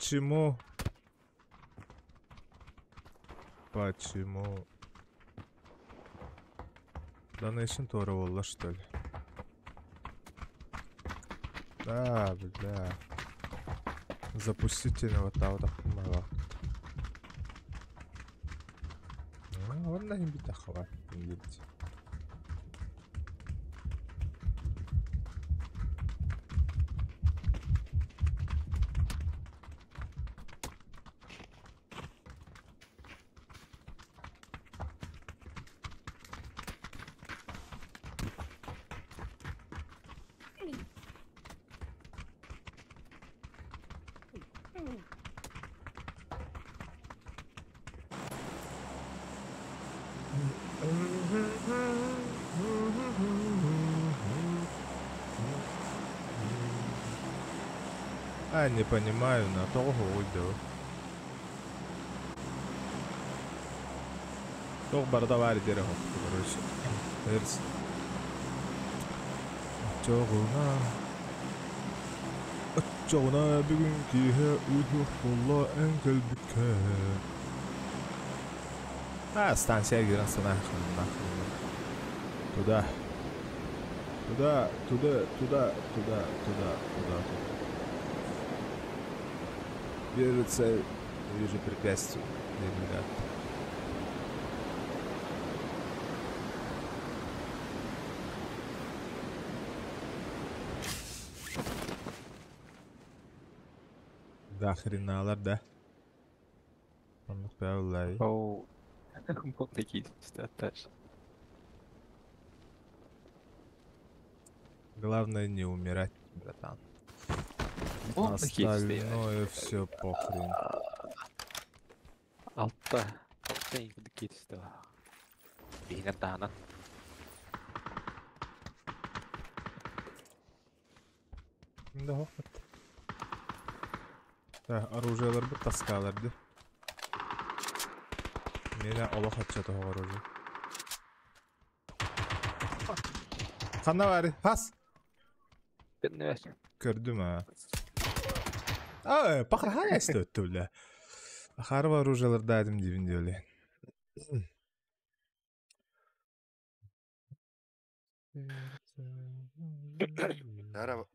Почему? Почему? Donation туора буолла что ли? Да, бля. Запустите на вот так вот. Онна иһин бүтэххэ диэбит. А, не понимаю, на того уйду. Тоқ барда бар дері хоқты, короче. Эрс. Очоғуна. Очоғуна бүгін киhe үйхөх болла ән көлбікке. А, станция кирен сана Туда. Туда, туда, туда, туда, туда, туда, туда. Вижу цель, вижу препятствие. Ребят. Да, хреналар, да. Он успел Оу. Такие дальше. Главное не умирать, братан. Остальное все похрен. Алта. Алта кирсте. Бигнер таана. Да, вот. Да, оружиелар бит таскалар ди. Меня олох отчета оружие. Ханна бар, хас. Көрдүм а. А, пахрахана өттүлэ. Харва оружиелар дадым дибин диөле. Нара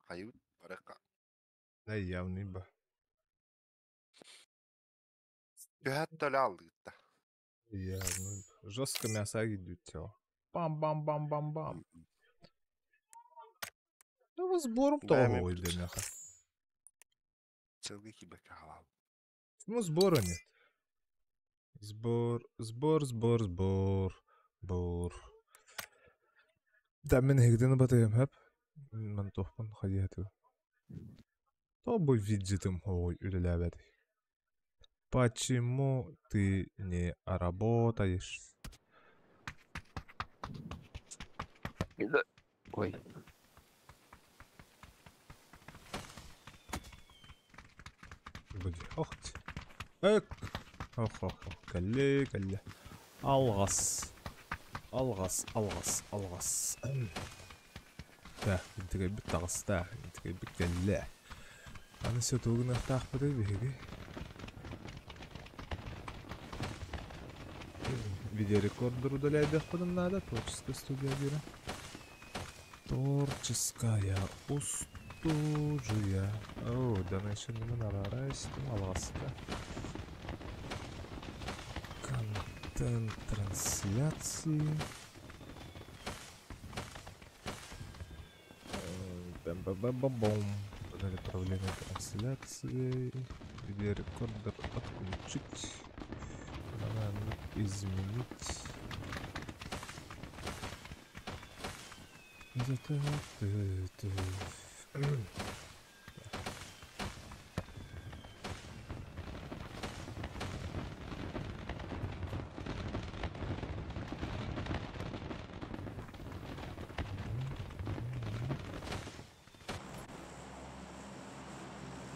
хайут баракка. Да явный ба. Түһәт төлө алдыгытта. Явный. Жестко мясо идут тело. Бам-бам-бам-бам-бам. Ну, сбором того или мяха. Целый кибекалал. Почему сбора нет? Сбор, сбор, сбор, сбор, бор. Да, мен хегден батыйым хэп. Мен тохпун хадияты. То бы виджетым хой үлеләбәди. Почему ты не работаешь? Ой. Буди. Ох. Эк. Ох, ох, ох. Калле, калле. Алғас. Алғас, алғас, алғас. Да, интегей бит тағыста, интегей бит калле. Аны все тугын ақтақ біді беге. Видеорекордер удаляй беходом надо. Творческая студия бира. Творческая устужия. О, да начнем на алғаска. Контент трансляции. Бам-бам-бам-бам. Панель управления трансляцией. Видеорекордер отключить. Надо изменить.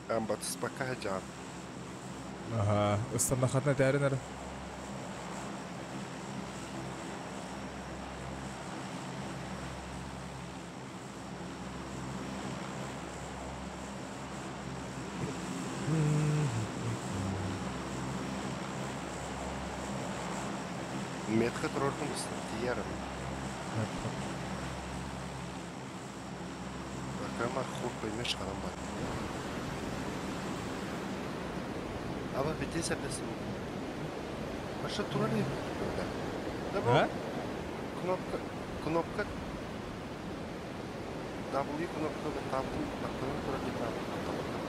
Ам батыспакка жан. Ага, ыстаннахатна тәрін Метка турордум тиийэр. Прямо хуй поймешь, ханан бар. Аба бити сәпесин. Аша турар Да бу А? кнопка кнопка W кнопка баттаабытын баттанан турар диэн баттаммыттар.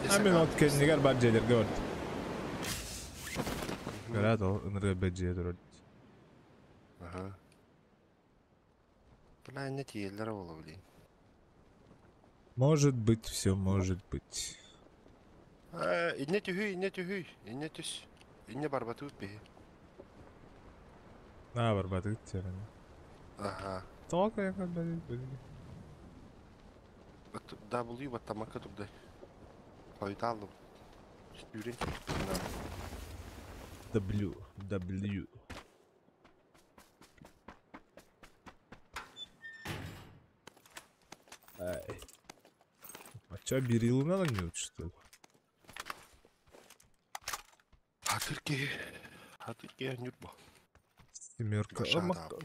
А мен от кэннигэр бар дьиэлэргэ бард. Көрөөт ол ынырыга бэт дьиэ турар. Ага. Бля, не тиийэллэрэ буолуо блин. Может быть, все может быть. Ээ, иннэ түһүй, иннэ түһүй, иннэ түс. Иннэ барбатыбыт биһи. Аа, барбатыгыт диэн. Аха. Тоҕо кыайан көрбөтүгүт билигин? W баттамакка турдай. Хойутааллым. Сүүрэн W, W. Ай. А чё, берилынан ойнуут, что ли? Хатыр киһи. Хатыр киһи ньурба. Семерка.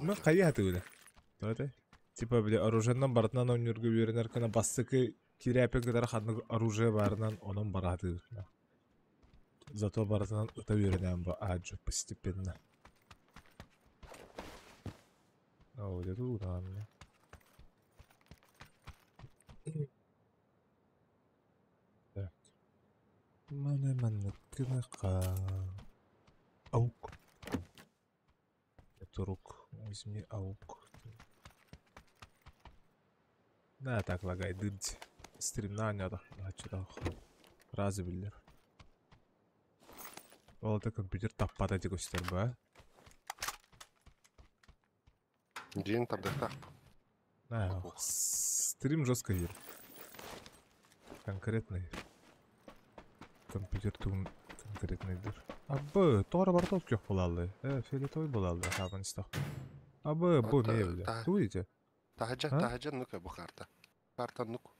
Ма хайа хатыгыла? Давай. Типа, бля, оружиеннан барытынан ойнуурга үөрэнэр гына бастакы кирээпин кытары ханнык оружие баарынан онон бара хатыыбыт. Зато барытынан ыта үөрэнээн бу аадьу постепенно. О, где тут даҕаны. Так. Маны маннык гыныахха. Аук. Это рук. Возьми аук. Да, так лагай дырдь. Стримна надо. Разы биллер. Ол это компьютер таппата дии көстөр ба. Дьиэн тардыахтаах. Да, стрим жестко ер. Конкретный. Компьютер тугун конкретный дыр. Абы, тоҕо барыта күөх буолаллы. Э, фиолетовый буолаллы, хаабан истах. Абы, бу Та- не бля. та- Туете? Таһырдьа, А? таһырдьа ну-ка бу карта. Карта ну-ка.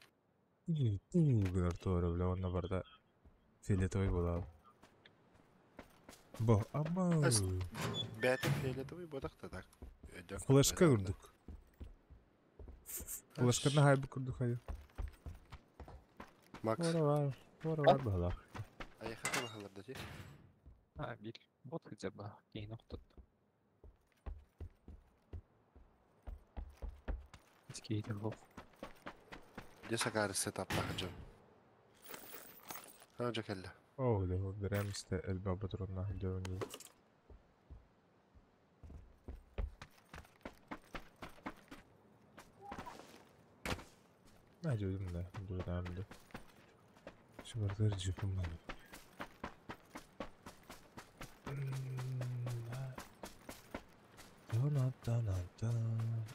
Гынар туора, бля, онно барыта фиолетовый буолал. Бу, абы. Ас- Бэйэтэ фиолетовый буолах да так. Өйдөөх Флешка бэйэтэ. курдук. Флешканы хайбы курдук хайы. Макс, Туора бар, туора бар баһалаах. айахата баһалар да А, биир бот сылдьар баа, киһини охтотто. Киһитэ суох. Дьэ сакаары сетаптаах дьон. Аа дьэ кэллэ. Оо, да, берем истэ элбэх патроннаах дьон. На, дьүдүм да, дьүдүм да. Шыбардыр жипим маны.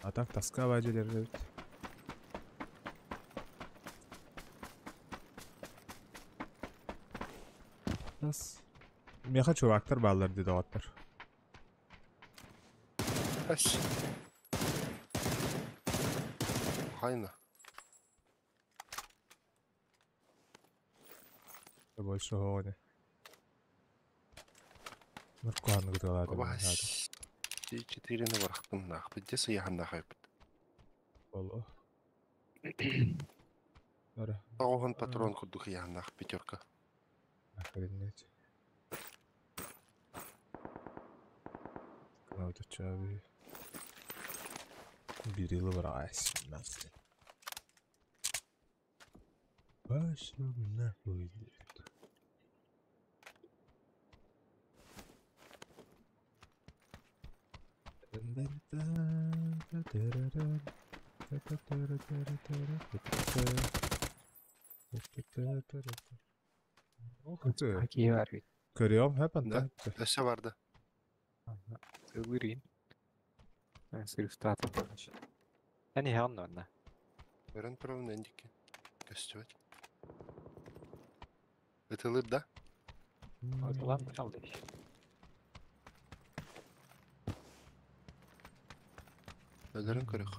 А так тоска вадили эбит. Нас. Миэхэ чувактар бааллар дии доҕоттор. Ас. Хайна. Больше оҕони. Нуркуһаны кытыалаатым. Оба С4-ни барахтым наах. Дьэ сыйаһаннаах Боло. Ара. Тоҕуһун патрон курдук ыйаһаннаах пятерка. Охренеть. Кнопка чаби. Берилы брась. 17. Пошел нахуй. Ух ты. Киһи баар эбит. Көрүөм хэп Да. антан. Өссө барда. Сылырыын. Сырыстаатым. Эн иһэҕин онно? Көрөн турабын эндикки. Көстүбэт. Ытылыр да? Ытылан хаалла Өлөрөн көрүөх.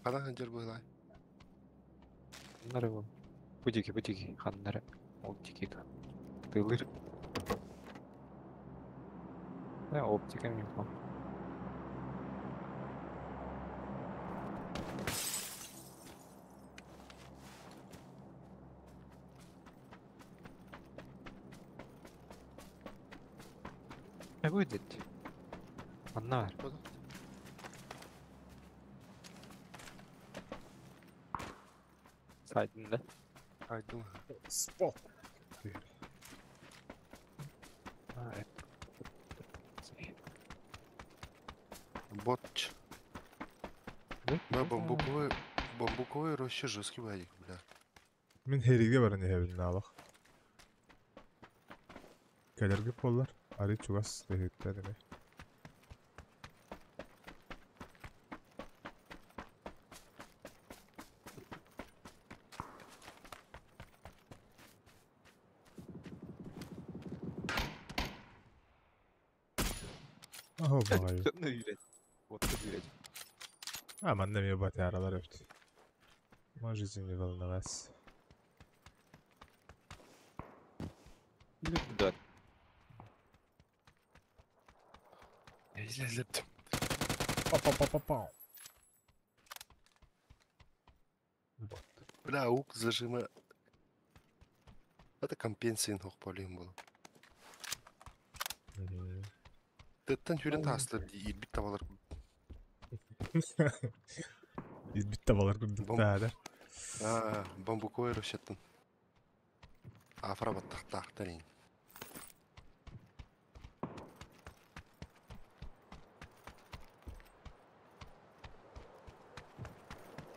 Ханан сылдьар быһылаай? Ханнары ол? Бу диэки, бу диэки, ханнары? Ол диэки тыылыыр. Э, оптика мимо. Э, будет. Манна бар. Сайдында. Айдын. Спот. А, это. Бот. Бля, бамбуковый, бамбуковый роща жесткий вадик, бля. Мин хериге баран иһэбин наалах. Кэлэргэ буоллар, арый чугас дэһиттэр эми. Аһо баҕайы. Төннө үйрет. Отты үйрет. А, манна эмиэ батааралар эбит. Можете не волноваться. Да. Излезлептим. Па-па-па-па-па. Вот. Бля, ук зажима. Это компенсия хох полем было. Мгм. Тэттэн хүрен таастар ирбит табалар. Ирбит табалар курдуктаада. А, бамбуковый рощаттан. Афра баттахтаахтар ин.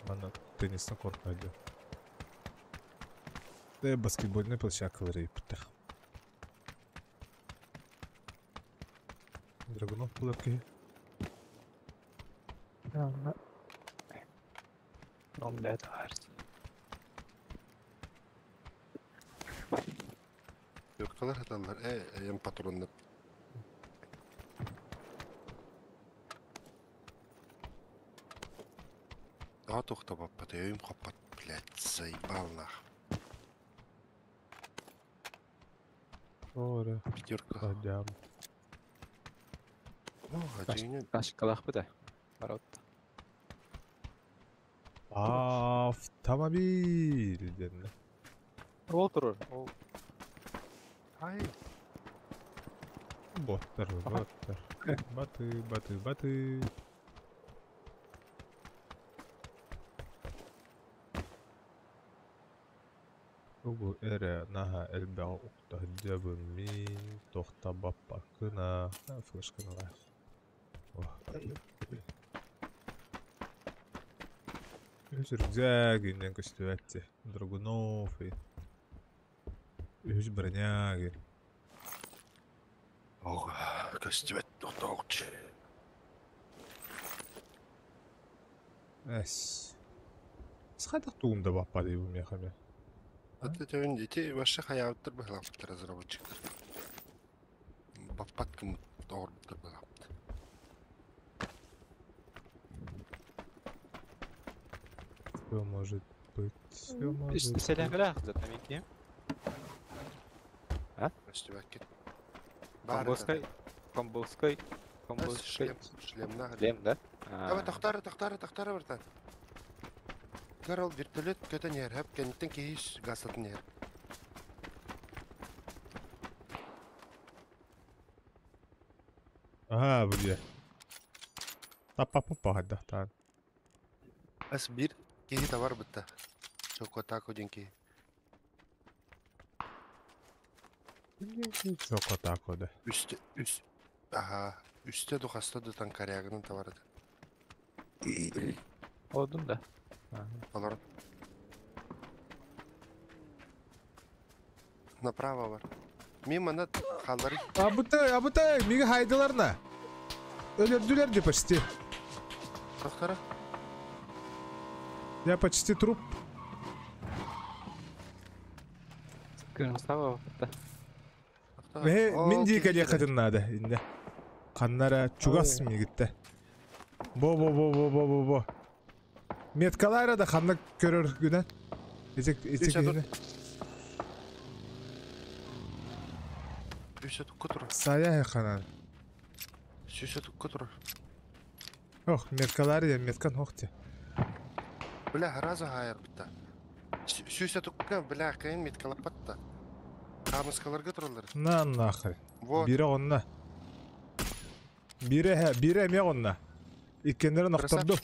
Манна теннисна корпайды. Э, баскетбольный площадкалары ыппыттар. Драгунов булар киһи. Омлет арт. Йоркалар хаталлар. Э, эм патроннар. А тухта баппат, өйүм хоппат, блядь, заебал нах. Ора, Пятерка. Адам. Ну, один. Ташкалах бу да. Барот. Автомобиль дэннэ. Ол турur. Ол Ай, Боттар, боттар. Баты, баты, баты. Тугу эрэ наһаа элбэҕи укта сылдьабын мин тохтобоппаккына флешканы ылаах. Үһүс рюкзак иннэн көстүбэт Драгунов и үһүс броняги. Ох, көстүбэт тохтоохчу. Эс. Схадах тугум да баппа дии бу миэхэ эмиэ. Это төвін ити вообще хаябыттар быһылаабыттар разработчиктар. Баппат кым тоҕорбуттар быһылаабыт. Все может быть, все может быть. Сэлэҥэлээх затамики. Көстүбэккит. Баар Комбовскай. Комбовскай. Комбовскай. Шлем, шлемнах. Шлем, да? Аба тохтары, тохтары, тохтары бартан. Карл вертолет көтөн иһэр, хөп кэнниттэн киһи гасатын иһэр. Ага, бу дьэ. Таппаппа хайдахтаан. Ас биир киһи табар бытта. Чокотако диэн киһи. Чокотако да. Үстэ, үс. Аха, үстэ духаста да танкарягынан табар этэ. Одун да. Олор. Направо бар. Мин манна хааллары Абытай, абытай, мига хайдыларна. Өлөрдүлэр де почти. тохтара. Я почти труп. Кырмыстаба да. Мэ мин дии кэлиэххитин наада иннэ. Ханнара чугас мигиттэ. Бо бо бо бо бо бо бо. Меткалара да ханна көрөр гына. Ити ити киһини. Сүүсэ tukka турар. Сая ханан. Сүүсэ tukka турар. Ох, меткалар я меткан хохте. Бля, раза хайар битта. Сүүсэ tukka, бля, кайын меткалаппатта. Камыскаларга тураллар. На нахрен. Вот. Бире онна. Бире хэ, бире эме онна. Иккеннерин охторду.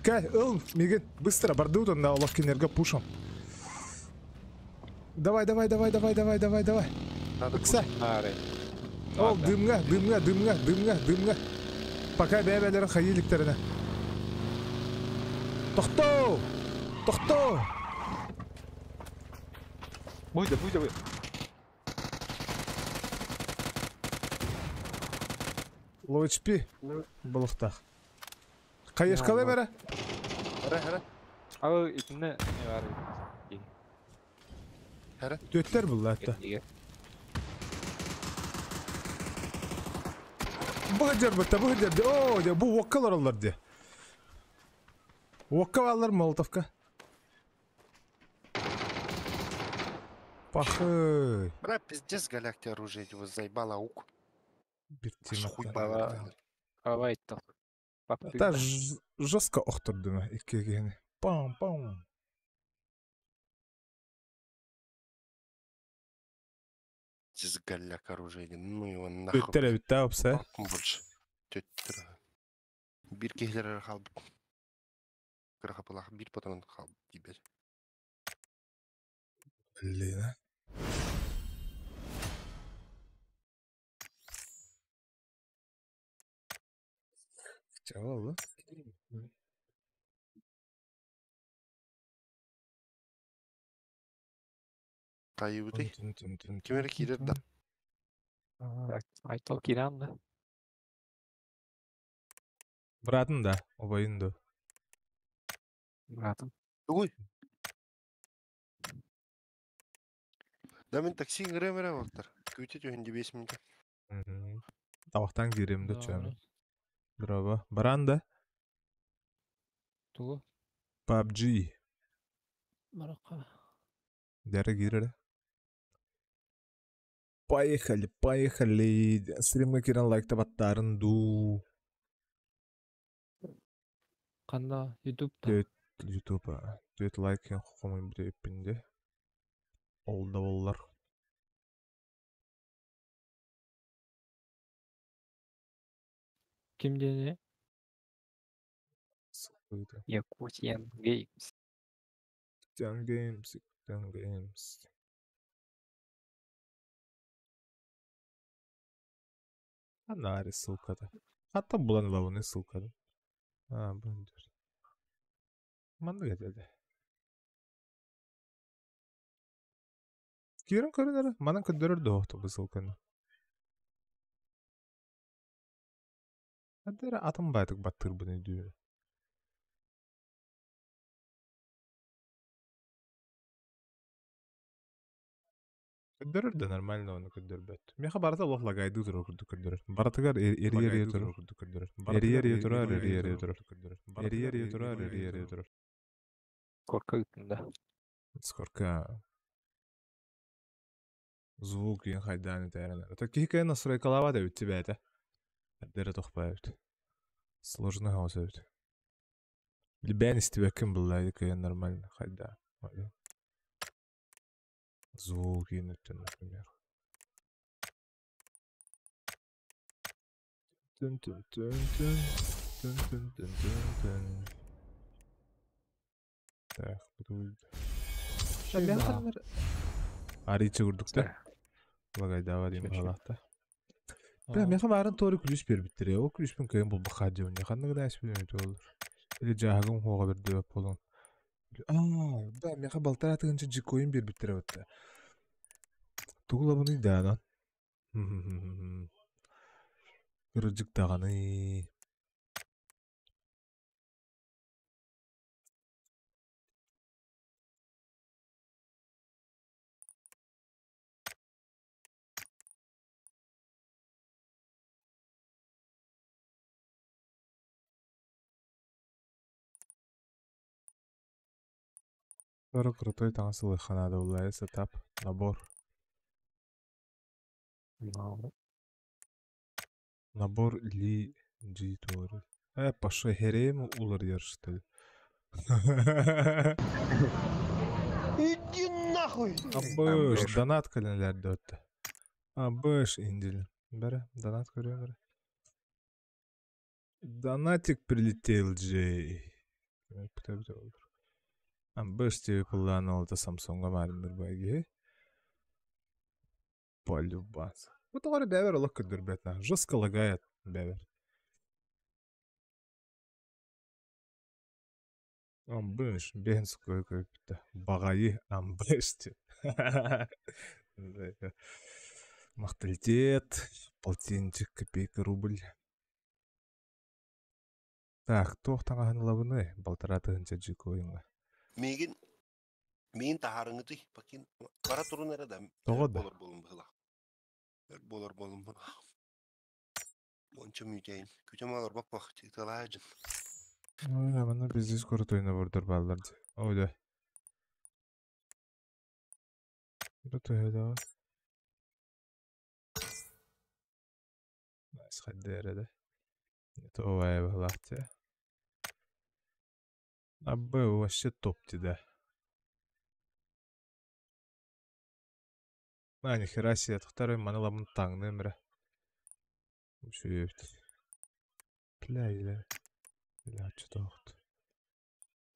Кэ, ыл, мигин, быстро, бардыбыт онна, олох кинерге пушом. Давай, давай, давай, давай, давай, давай, давай. Надо Ыкса. Нары. Ол дымҥа, дымҥа, дымҥа, дымҥа, дымҥа. Пока бэйэ-бэйэлэрин хайыы иликтэринэ. Тохтоо! Тохтоо! Буйда, буйда, буйда. Ловичпи балыктаах. Хайышкалай бэрэ. Хара, хара. Ал итинне не бар. Хара. Түөттэр булла атта. Бу дьарбытта, бу дьарбытта. Оо, дьэ, бу уокка олороллор дии. Уокка бааллар Молотовка. Пахы. Бля, пиздец, голяк оружие его заебало аук. Хуй Биртима. Давай то. Та жестко охтордуна икки киһини. Пам-пам. Пиздец, голяк оружие, ну его нахуй. Бүттэр эбитте опса. Больше. Төттөр. Бир киһилер халбыт. Кырахапылах бир патрон халбыт дибер. Блин, а. Чего, Тайыбыты. Кимер киирер да. Айтал киран да. Братым да, обайын да. Братым. Тугуй. Да мен такси кире болтар. Күтө түһүн 5 минут. Табақтан киирем да чөмө. Браво. Баран да. Тугу? PUBG. Баракка. Дәрі киирер. Поехали, поехали. Стримга кирен лайк табаттарын ду. Канда YouTube'да. Төт YouTube. Төт лайк ен хомой бите эппинде. Ол да боллар. Ким диэни? Якутиan Games. Yakutian Games, Yakutian Games. Анари ссылката. Хатта булан лавыны ссылкада. А, бұндыр. Манны кетеді. Кирен көрінер, манан көндөрөр да бу ссылканы. Адера атым байтык баттыр бұны дүйі. Көндөрөр да нормально оны көндөрбөт. Меха барата олох лагайды турар курдук көндөрөр. Баратыгар эрiyер турар курдук көндөрөр. Эрiyер турар, эрiyер турар көндөрөр. Эрiyер турар, эрiyер турар. Корка үтінде. Скорка. Звук ең хайдан тәрәнә. Это кихикә настройкалава да үтте бәтә. Дәрә тохпа үт. Сложно хаос үт. Либән истибәкем булла кыйын нормально хайда. Звук ең үттен, например. Тын тын тын тын тын тын тын тын тын. Так, буду. Аричи курдук да. Лагайда дейм халатта. Бля, меха барын торы күлүш бербиттер. О күлүшпен кыйын бул баха дион. Ханны гына эспин olur. Или жагым хога бир деп болон. А, да, меха балтара тыгынчы жикоин бербиттер бетте. Тугула буну да анан. Кырыжык даганы. Скоро крутой таҥас ылыахха наада буолла сетап, набор. Ну, Набор Ли Джи Тори. Паша херем уларыйар, что ли? Иди нахуй! Абыш, донат кэлэнэлэр өттө. Абыш, индил. Бәрі, донат көрүөм бәрі. Донатик прилетел, Джей. Амбыш тебе пыллаан олта Самсунга маарынныр байги. Полюбас. Вот тоҕо бэбер олох көрдөрбөт на. Жестко лагает бэбер. Амбыш, бэһин сукой көйүптэ. Баҕайы амбыш деп. Махталитет, полтинчик, копейка, рубль. Так, туох таҥаһын ылабыный? Балтараа тыһыынча дьикойуҥа. Миигин миин таһаарыҥытый, покин бара турун эрэ да Тоҕо да? буолар буолун быһыылаах. Өр буолар буолун быһыылаах. Уонча мүнүүтэйин. Күтүм олорбок бах, тыыталаа дьын. Ой, манна пиздец крутой набордар бааллар дии. Ой, да. Это төһөлөөх? Nice хайда эрэ да. Это овая быһыылаах дии. Абы вообще топ да. А, нихера себе, второй маны ламын таҥным эрэ. Үчүгэй эбит. Бля, или... Или оччотоохт.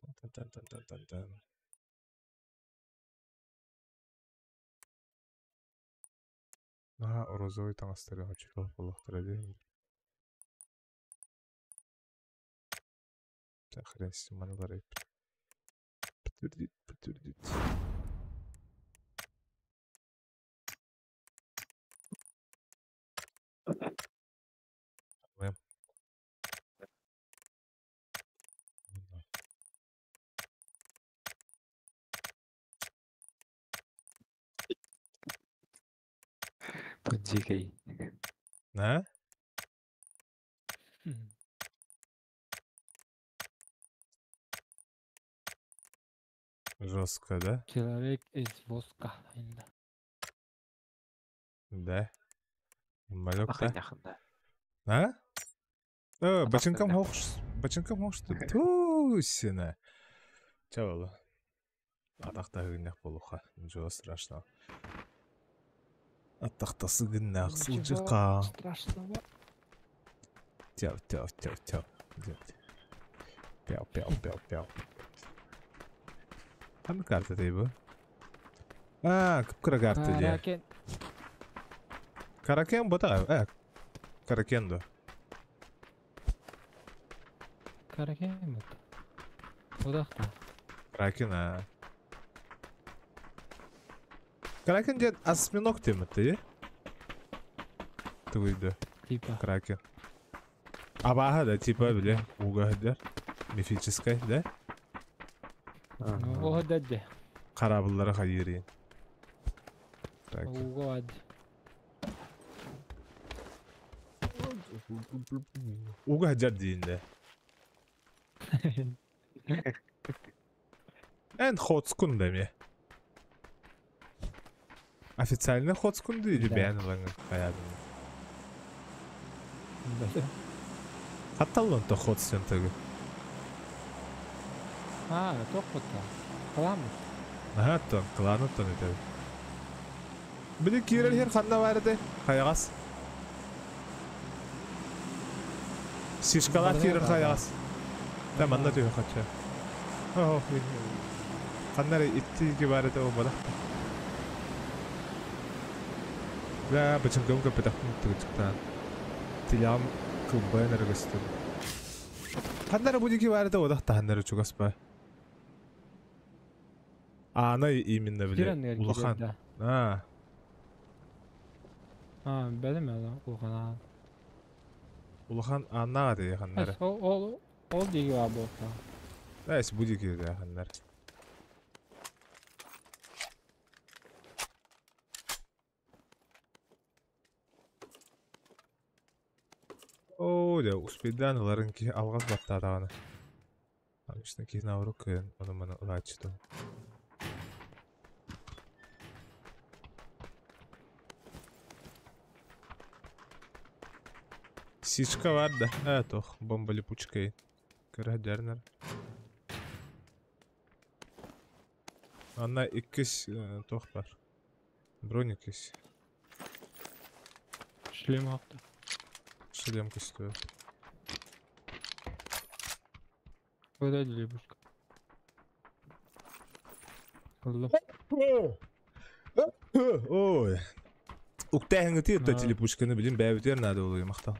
Тан-тан-тан-тан-тан-тан. Наһаа розовый таҥастары оччотоох буолуохтара дии. Так, хрен с ним, маны барайбыт. Подтвердить, подтвердить. Лэм. Дикий. На? Жестко, да? Человек из воска. Да. Малек, да? Ахын А? Бачынкам хохш. Бачынкам хохш. Тусина. Чавала. Атахта гыннах болуха. Ничего страшного. Атахтасы гыннах сылжыка. Страшного. Тяв, тяв, тяв, тяв. Пяу, пяу, пяу, пяу. Ханна карта ты бу? А, кыпкыра карта дии. Каракен. Каракен бота. Каракен до. Каракен бот. Одахта. Кракен, а. Кракен диэн осьминог диэммит Тугуйда. Типа. Кракен. Абааһа да, типа, били, ууга сылдьар. Мифическай, да? Ну, оһо дадде. Хараабыллара хайыырыйын. Кракен. Ууга ад. Ууга сылдьар диин да. Эн хотскун да ми. Официально хотскун или Да. бэйэн ылаҥын хайаадын? Да. Хатталлан то хотстен тагы. А, тохпота. Клан. Аха, тон, кланы тон этебит. Били киирэр иһэр ханна баар этэй? Хайаҕас. Сишкалаах киирэр хайаҕас. Да, манна түһэ хачча. Ох, ханна эрэ итти баар этэ буолбатах. Бля, бачыҥкабын көппөтөхпүн тыгычыктаан. Тилэҕим кылбайан эрэ көстөр. Ханна эрэ бу диэки баар этэ буолбатах таһанна эрэ чугас ба. Аана именно били улахан. А. А, бэлэм ала улахан аан. Улахан ааннаах этэ ханна эрэ. Ол ол диэки баар буолта. Эс бу диэки этэ ханна эрэ. Оо, дьэ, успейдаан ыларын киһи алҕас баттаатаҕына. Обычно киһи наоборот кыайан ону-маны ылааччы. Сишка бар да. Э, тох, бомба липучка. Көрө дәрнер. Анна иккис тох бар. Броник ис. Шлем хакта. Шлем көстү. Куда липучка? Алла. Ой. Уктаһыңы тиетта телепушканы билин бәбитер надо болуй мактал.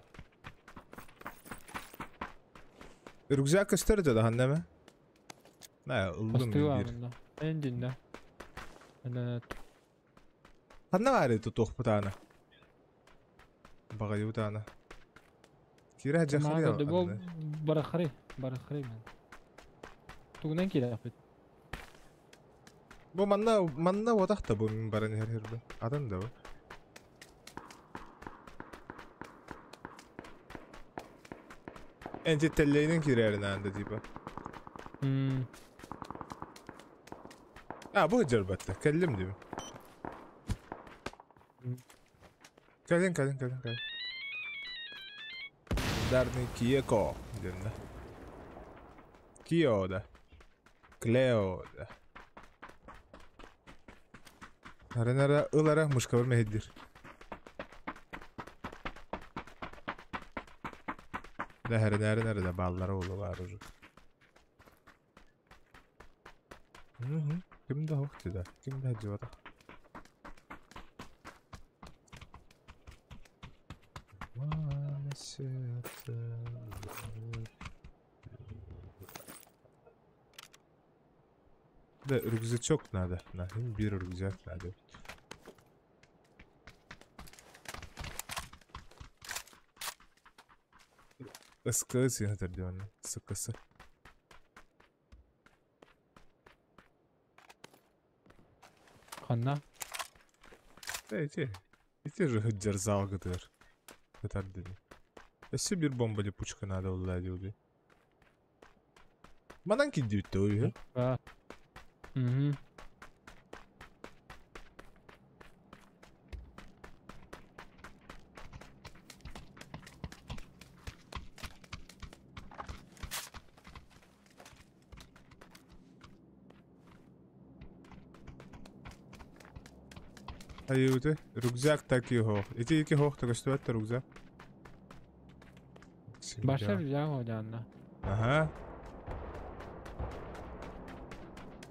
Рюкзак көстөр да ханнама? На, ылдым бир. Эндинде. Ханна бары тутух бутана. Багай бутана. Кира жахары. Бу барахары, барахары мен. Тугунан кирәк бит. Бу манна манна ватахта бу мин баран хер хербе. Адан да бу. Энти теллейнин кирерин анда типа. А бу жарбатта. Келлим дибим. Кэлин, кэлин, кэлин, кэлин. Дарный Киеко дедим. Кио да. Клео да. Аренара ылара мушка бар мехеддир. Да херенары да баллары олу бар уже. Ким да хохти да. Ким да жибата. Да, рюкзачок надо. На, bir рюкзак надо. Ыскы сыйхатар дион. Сыкысы. Ханна. Да, эти. Эти же хыджар гытыр. Гытар деди. Өссө bir бомба липучка надо улла диуби. Манан киддибитте ой. А. Угу. Айуты, рюкзак таки хох. Эти iki хох так рюкзак. Баша рюкзак одянна. Ага.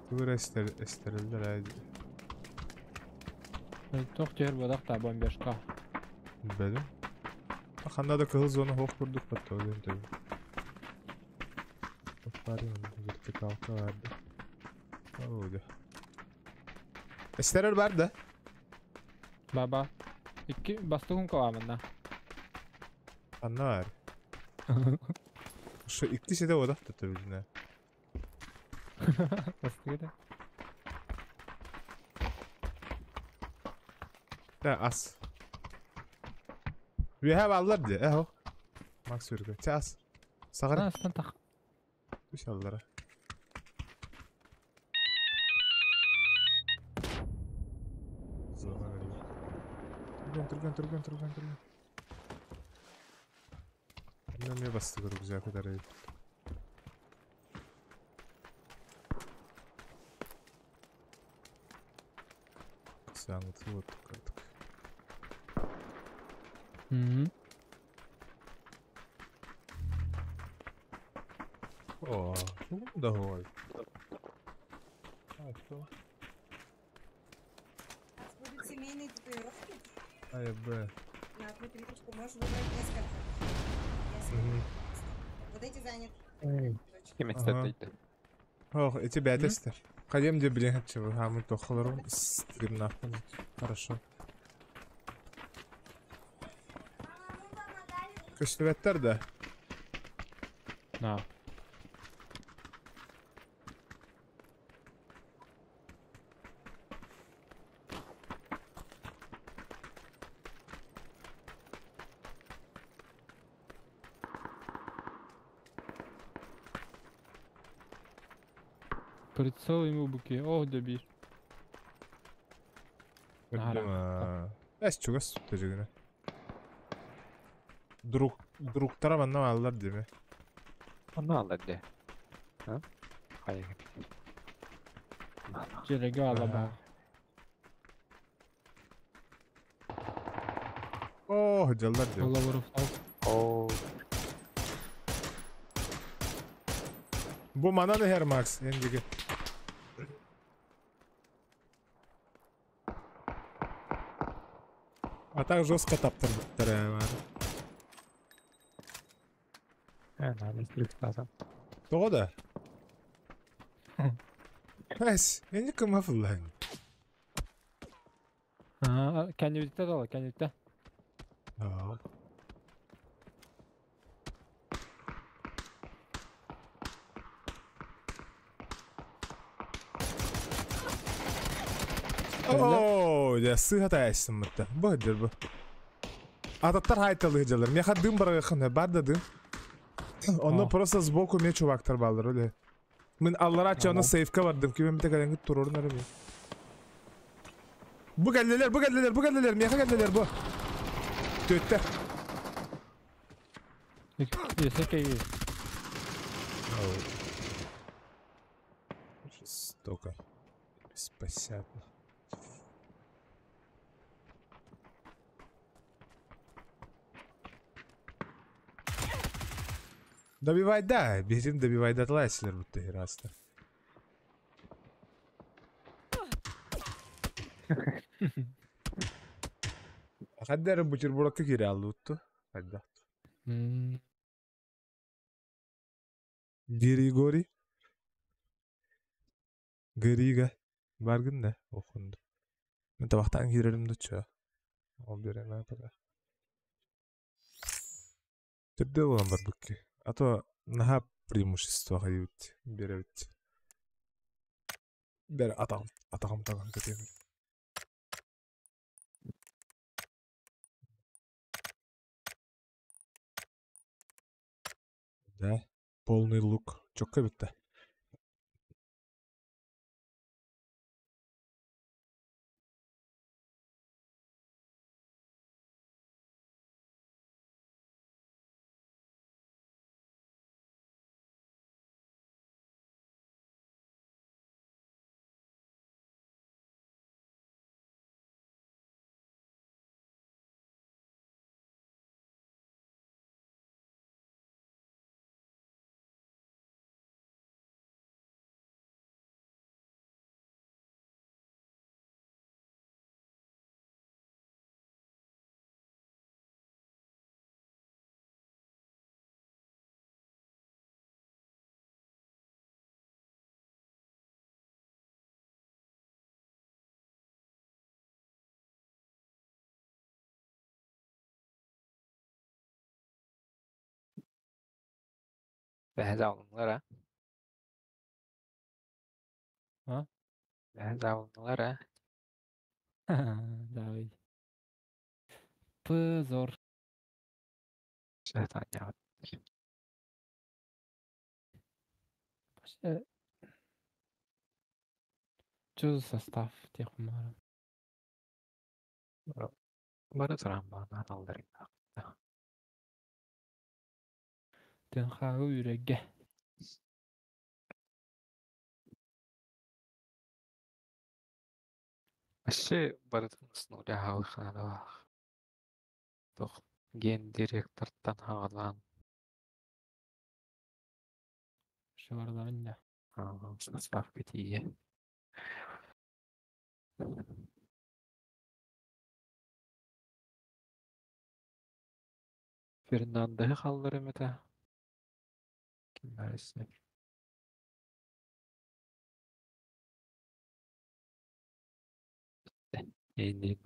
Тура эстерилдер айды. Тох тер бодак та бомбешка. Билбедим. Ханда да кыһыл зона хох курдук батта өлөн төбү. Бар вертикалка барды. Оуду. Эстерер бар да. Баба. Икки бастыгын каламында. Анна бар. Шу икки седе одак та төбүлүнө. Бастыгы да. Да ас. We have аллар де, эхо. Макс үргө. Час. Сагар. Астан так. Түш аллара. Зона Түргөн, түргөн, түргөн, түргөн, түргөн. Мен басты рюкзак дарай. Саңыт вот картык. Угу. О, ну давай. А, что? У нас будут семейные татуировки. А, я Б. На одну клеточку можешь выбрать несколько. Несколько. Мгм. Вот эти заняты. Ким Ага. эстер Ох, эти бәтестер. Кадем де блин, чего, а мы тохлором стримнахуй. Хорошо. Көстүбәттер да. На. Прицел ему буки. Ох, дебир. Эс чугас төжүгүнө. Друг Друктара манна бааллар дии. Онно аллар дии. А? Хайа. Дьиэлэргэ бааллар баар. Оо, дьаллар дии. Олору Оо. Бу манан иһэр Макс, эн диги. А так жестко таптырбыттар ээ баар. Э, надо слегка. Тоҕо да? Эс, энни кыма фыллаһын. Аа, кэннибитте дала, кэннибитте. Аа. Оо, дьэ, сыыһа таайсыммытта. Бу сылдьар бу. Ататтар хаайталыы сылдьаллар. Миэхэ дым барыаххына, бар да дым. Онно Оо. просто сбоку мне чувактар бааллар, өлө. Мин аллараа чаны сейфка бардым, ким эмитэ кэлэҥҥит туруорун эрэ мин. Бу кэллилэр, бу кэллилэр, бу кэллилэр, миэхэ кэллилэр бу. Түөттэр. Өссө кэйи. Жестоко. Беспощадно. Добивай да, бежим добивай да тлайсилер бутты хираста. Хаддары бутербродка кире аллутту. Хадда. Григорий. Грига. Баргын да, охунду. Мен табақтан кирерим дуча. Ол берем пока. Түрдө болан барбыкки. А то наха преимущество хайыбыт. Беребит. Бер атағым, атағым тағым кетемін. Да, полный лук. Чокка битті. Бэһэ алдылар а? А? Бэһэ алдылар а? Давай. Позор. Сатаня. Вообще, Что за состав тех мара? Бары туран баанан алларың. Тенхагы үрәггә. Вообще барытын снуля хаалыханалаах. Тох гендиректортан хаалаан Шыбарларын да. состав кэтиие. Фернандеһы халлар эмэтэ. Ким баарысны. Эйниин.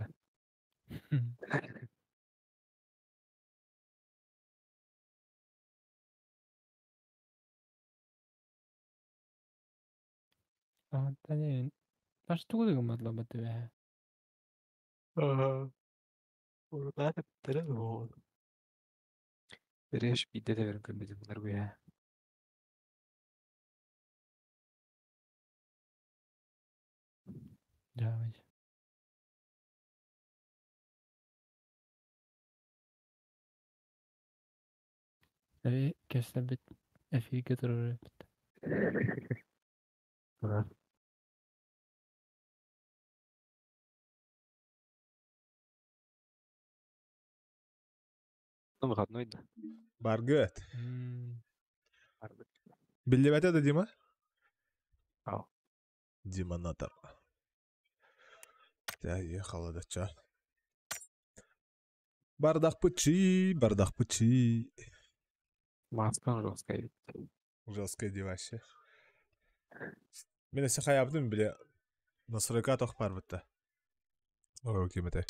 Антонин. Аш тугу гымматлабат түбэ. Урутаат эптэрэ буол. Береш биидэ тэбэрин көрбүтүм былыргыйа. Давай. Кэстэбит эфирге турар эбит. Ну, выходной, да. Баргыт. Биллибэтэ да Дима? Ау. Дима Натар. Да, ехала да ча. Бардак пучи, бардак пучи. Маска жесткая ведь. Жесткая деваще. Мен эсе хаябдым биле настройка тох бар битте. Ой, кимете.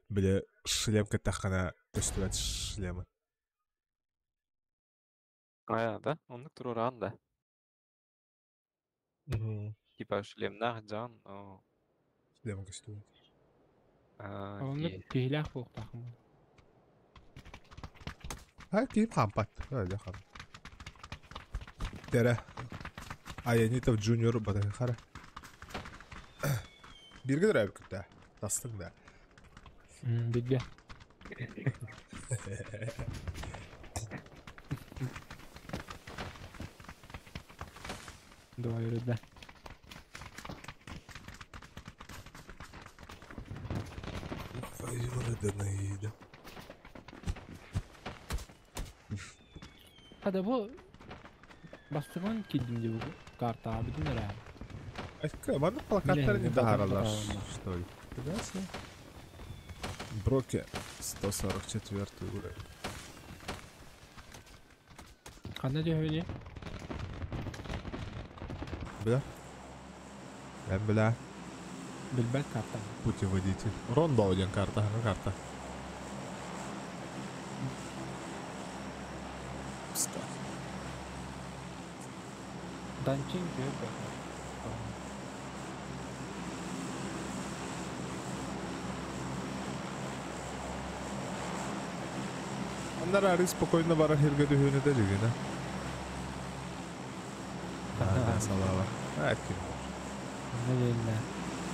Биле шлем кеттахана көстүбэт шлемы. А, да? Оннук туруран да. Типа шлемнах жан, но... Шлем көстүбэт. Оннук киһилээх буолуохтаахпын. Ha кип хампат. Öyle хам. Тере. Аянитов Джуниор бата хара. Бирге дөрәб күттә. Тастың да. Бирге. Давай үрдә. Hadi bu бастыгын килдим деп карта бүтүн эрэ. Айка, маны плакаттар не дааралар, что ли? Да, Броке 144 уровень. Кандай дөхөни? Бля. Бля, бля. Билбэт карта. Путеводитель. Рондо один карта, ага, карта. Пускай. Данчин көрбө. Андар ары спокойно барар херге дүхөнө да жигена. Аа, салава. А, ким. Не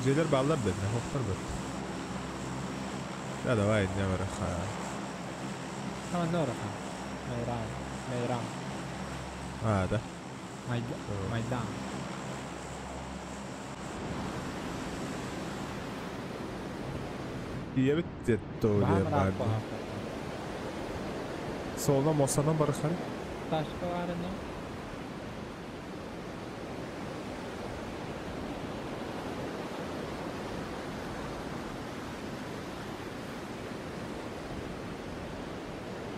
Желер баллар бедне, хоктар бет. Да, давай, не бараха. А, нораха. Мейран, Мейран. А, да. Майдан. Ие бит то бар. Солна мосанан барахар. Ташка барына.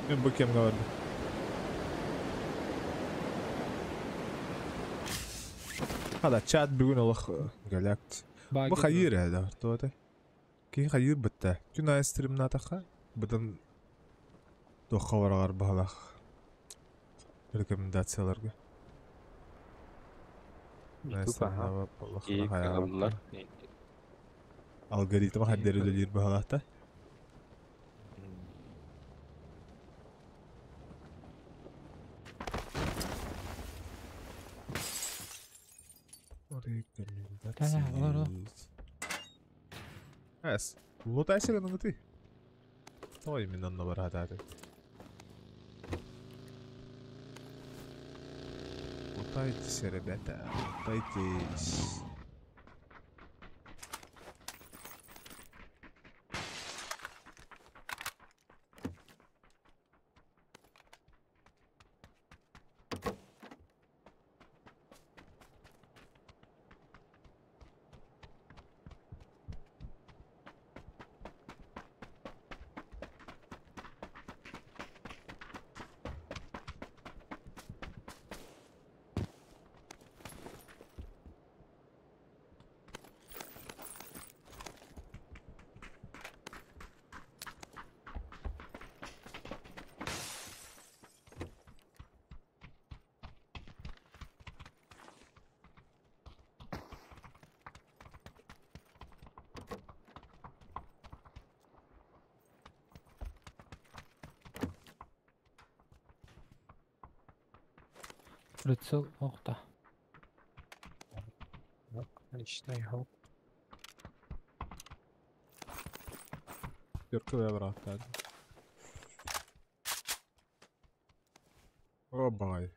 Мен бу кемге барды. Хада чат бүгүн олох галакт. Бу хайыр эда, тота. Ки хайыр битте. Күн ай стримнатаха. Бутын тохха барагар баалах. Рекомендацияларга. YouTube, ага. Алгоритм хаддери дөдир баалахта. Рекомендации. Эс, лутайся на ты. То именно на барататы. Лутайтесь, ребята, лутайтесь. Прицел охта. Отличный хоп. Юрка брат. О, баҕайы.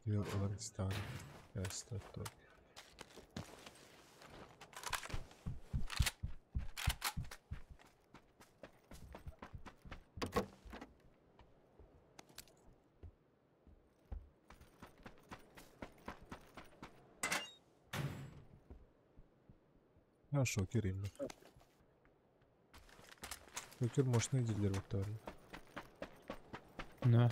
Ылан истэҕин. А, шокер именно. Шокер мощный дилер вот там. Да.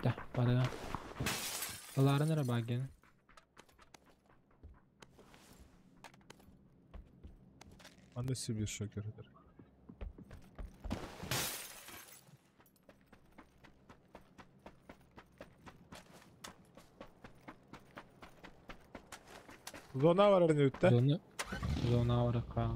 Да, бара. Аларын ара баген. Аны себе шокер. Зона var önünde. Зона. Зона var ка.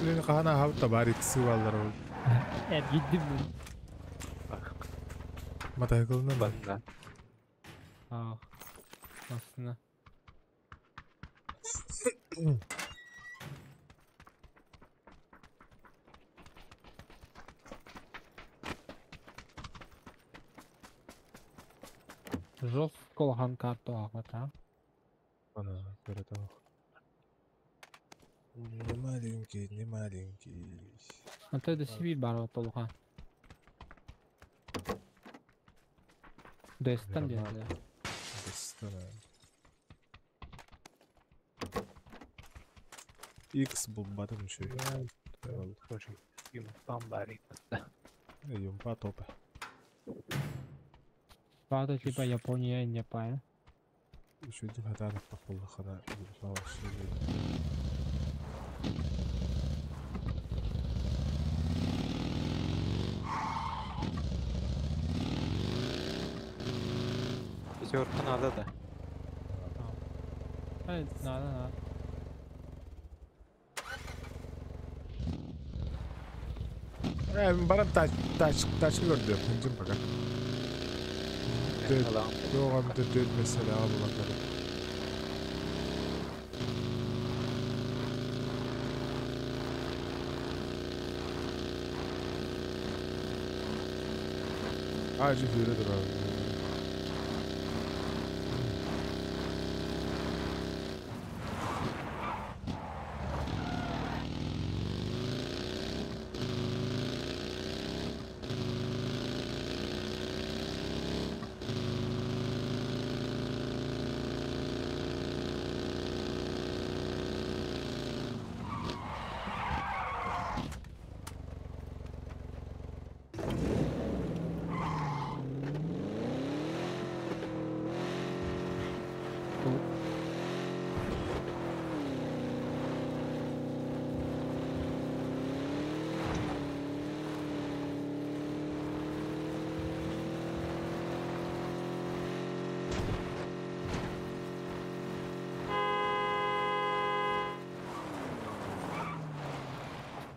Блин, хана хав табар икси баллар ол. Эргиддим бу. Мотоциклынан да. Банна. А. Aslında. Жестко лахан карту ағата. Ана, көрөт. Не маленький, не маленький. Ата да себе бар отолға. Дестан деді. Дестан. X bulmadım şey. Тоже юмпам бари. Юмпа топа. Бада типа Япония не пая. Үшөйдүн хатаанах тахуллахана юмпа вообще. Пятерка надо, да? Hayır, nada nada. Баран тач тач тачка көрдүм. Хынжым пока. Тоғам төт меселе буландар. Ажы хүрөдөр abi.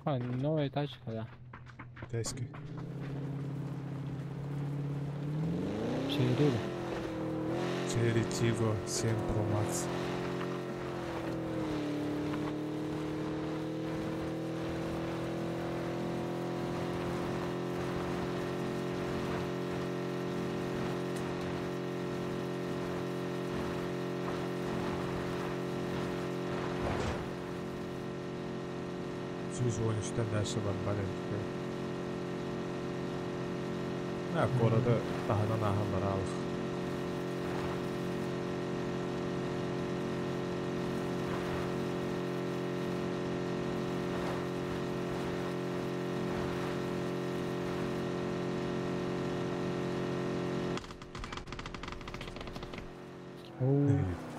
А, новая тачка, да. Китайский. Черри. Chery Tiggo 7 Pro Max. 113-тен дальше барбар эбит. На города таһынан ааһан бараалых.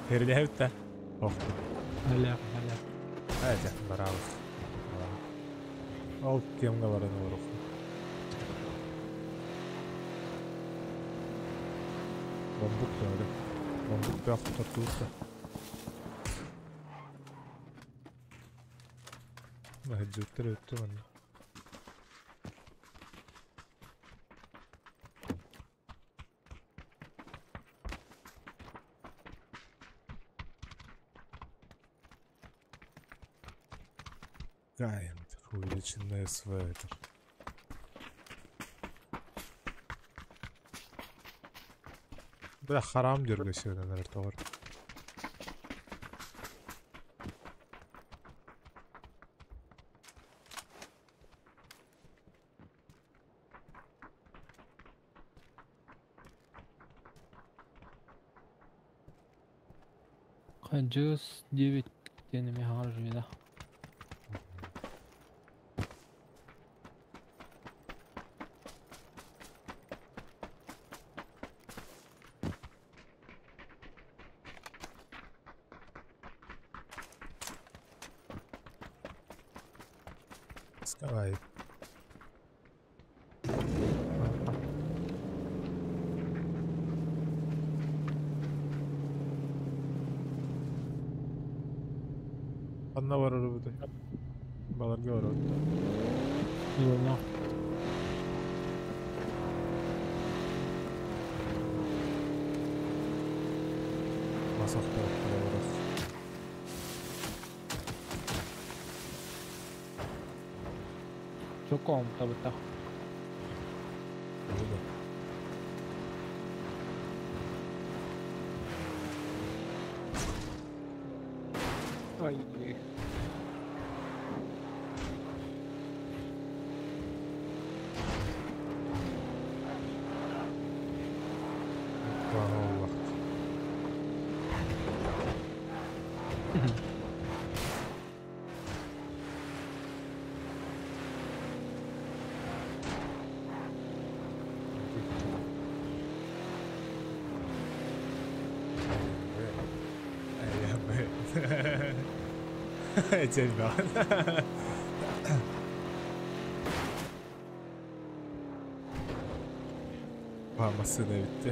Херилэһэбит да? Ох. Hala hala. Айда бараалых. Ол кемге баран олорух. Бомбук doğru. Бомбук бөх тортуутта. Маһыдьыттар өттү манна. Гаем, увеличенная света. Бля, харам дергайся, наверное, товар. Жус 9 денеме харжыда. Скавай. Анна бар orada. Баларга бар orada. Yoluna. Масахта бар. Çok omta быта. Буду. Ай. Планы вакыт. Этельбан. Массына bitti.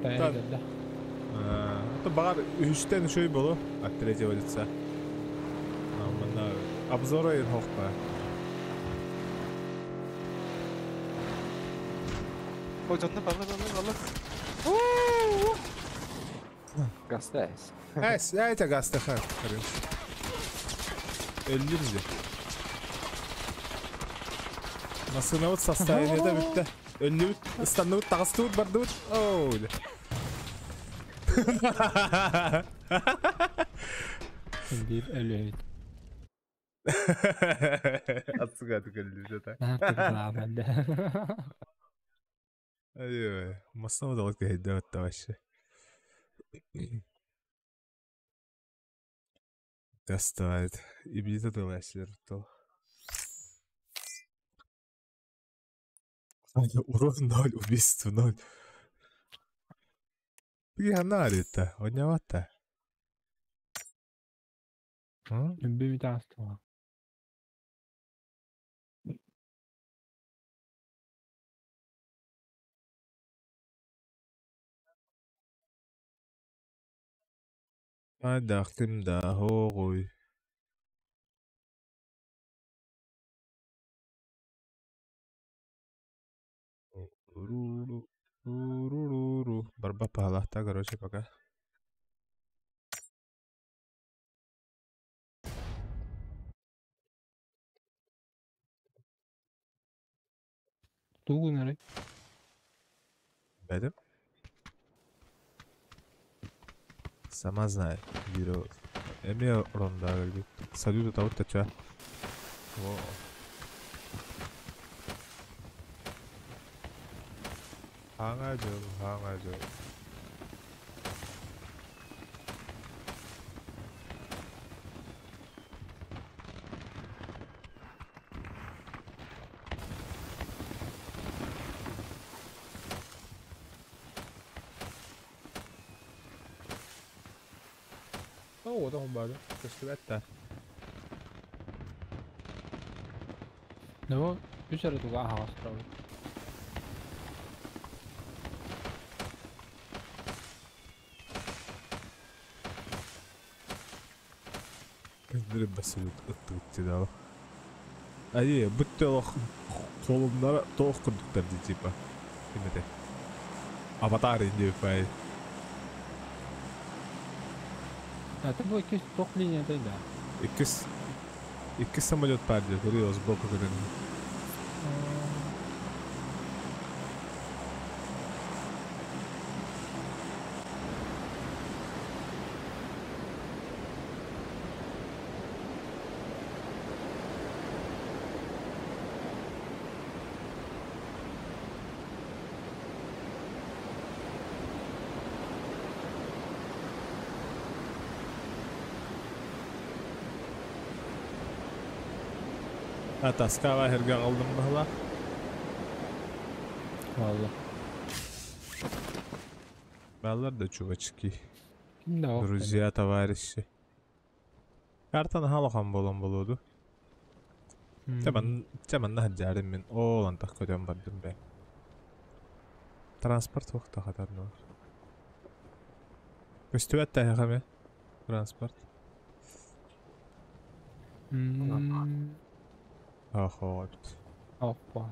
Dayan geldi. Бағар үштен үшөй болу от третьего лица. Мына обзоры хохпа. Ой, жанна балла балла балла. Гастайс. Эс, это гастаха, короче. Өллүм де. Масына вот состояние да битте. Өллүбүт, ыстанныбыт, тагыстыбыт, бардыбыт. Оу. Bir ölü. Атсыга түкөлдү это. Artık Ай, масына да вот кейде вот вообще. Доставает. И бита тылашлер то. Урон 0, убийство 0. Пигнари-то, однявата. Bir daha. Дахтым да хоҕуй. Барба паhalахта, короче, пока. Тугу нары. Бәдем? Сама знает. Бюро. Эмиэ ронда өлбүт. Салют ытабыт тача. Во. Хаҥа дьыл, хаҥа дьыл. О, ода бары. Көстүбэт да. Ну, үс эрэ туга аһаҕас турабыт. Көндүрү басылыт ыттыбыт дала. Ай, бүттэ олох колумнара тоох курдуктар дии типа. Кимете. Аватар инди пай. Это бу иккис тоқ линияда да. Иккис иккис самолет бар дии, көрү сбоку көтөн. А таскава herге алдым бахла. Валла. Баллар да чувачки. Ким да ох. Друзья, товарищи. Картаны халахан болон болуду. Теман теман нахджарым мен ол антах көтөн бардым бе. Транспорт вакта хатарны бар. Көстүбәт та хаме. Транспорт. Ахо. Опа.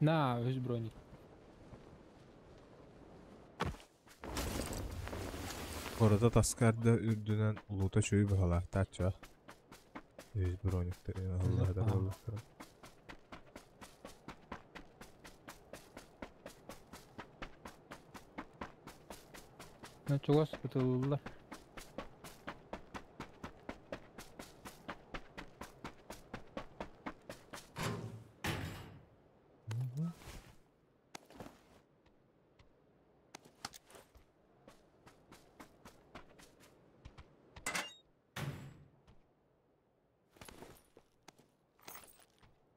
На, үс броник. Orada таскарда үрдүнэн улута чөй баһалар тача. Үз брониктер Allah да Аха. Allah. На чугас бутылылар.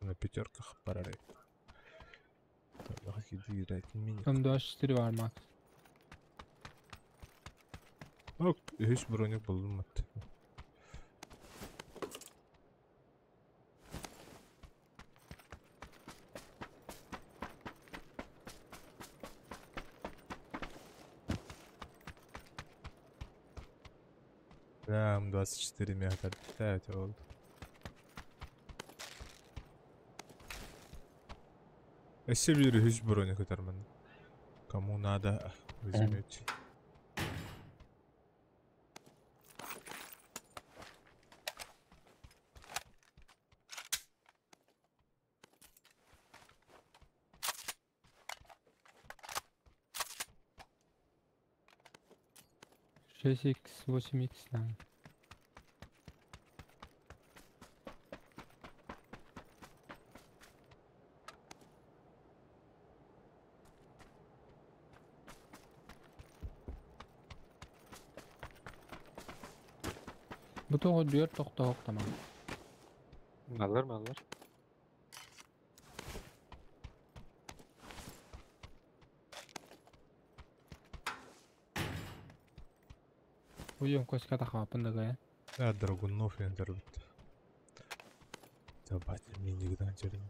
На пятерках парарей. Мини. Там 24 бар Макс. Ок, үс броник булдум атты. Прям 24 метра. 5 oldu. Өссө bir үс броник өтөрмөн. Кому надо, возьмете. Шесть икс, 8 икс, на. Бу тоҕо дүөр тохтоох тамам. Маллар, маллар. Уйон коска тахаапын дагая. Да, Драгунов я дорбит. Забать, минигдан черный.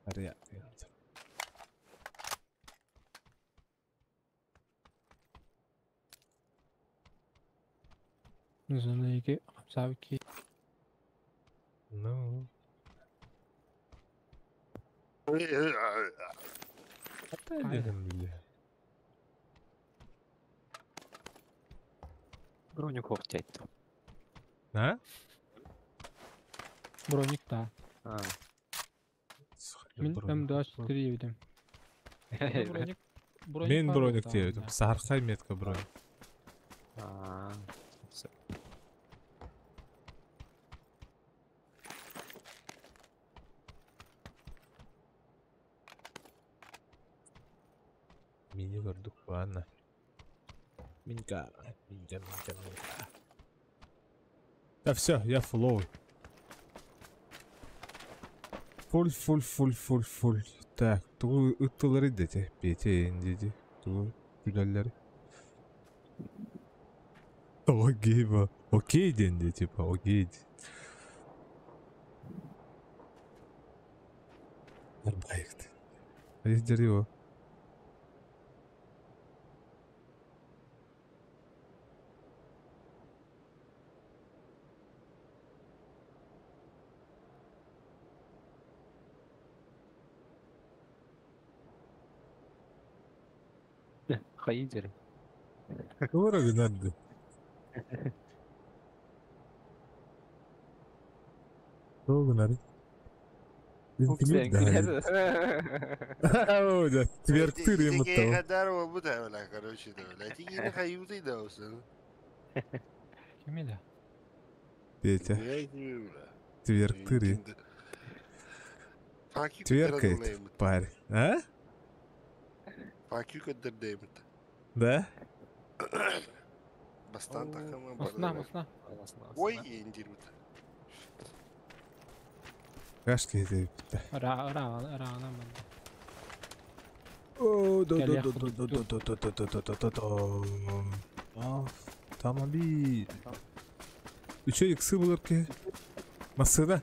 Ария. Зона 2 5 2. Ну. Хайа. Били. Броник хоқтайды. А? Броник та. А. Мин М24 едім. Броник. Броник Мен бар броник да, диэбитим. да. Саархай метка броник. А. Мини көрдүк баана. Минка, минка, минка, минка. Да все, я фуловый. Фуль, фуль, фуль, фуль, фуль. Так, тугу ыттылары дети. Пете деди. Тугу күләлләре. Окей, ба. Окей денди, типа, окей. Арбайкты. А здесь дерево. Хайдер. Дорого надо. Дорого надо. Тверктыр ему Тиги хадар болбут бля, короче, да, бля. Тиги хайюты да olsun. Ким еді? Петя. Тверктыр. Тверкает парень. А? Fuck you көддер деймит. Да? Бастан такымы Осна, осна. Ой, индирмит. Кашки это. Ра, ра, ра, нам. О, да да да да да да да да да да да да да. Автомобиль. Үчө иксы булар ке. Масына.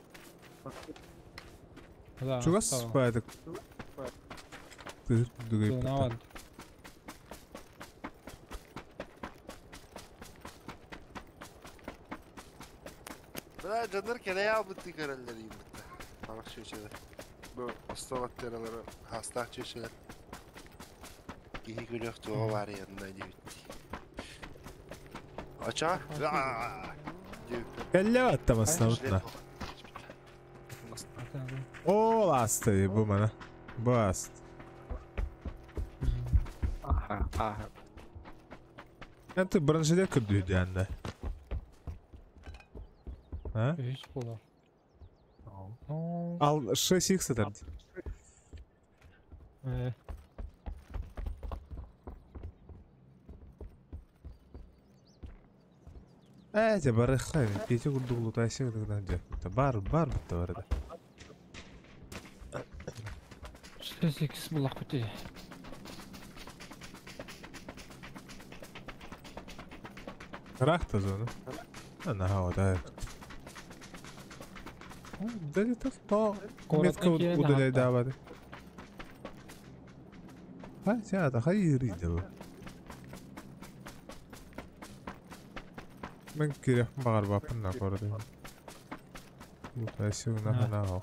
Да. Чугас байдык. Тыр дүгей. Наван. Бля, жандар келе албытты көрөллөр иймит. Барак чөчелер. Бу остолаттаралары хастах чөчелер. Кихи күлөх туға бар янына дебитти. Ача. Келле атта масына бутна. О, ласты бу мана. Баст. Аха, аха. Энти бронежилет көрдүү анда. А? Үш болар. Ал 6х атар. Э, бар хай, пете курдук лутайся гына Бар, бар битте бар да. 8 булак бите. Рахта зона. Ана хава да. Да это то метка удаляй давады. Ha, сята хайыр иде. Мен керек бағар бапын на көрді. Лутайся на на.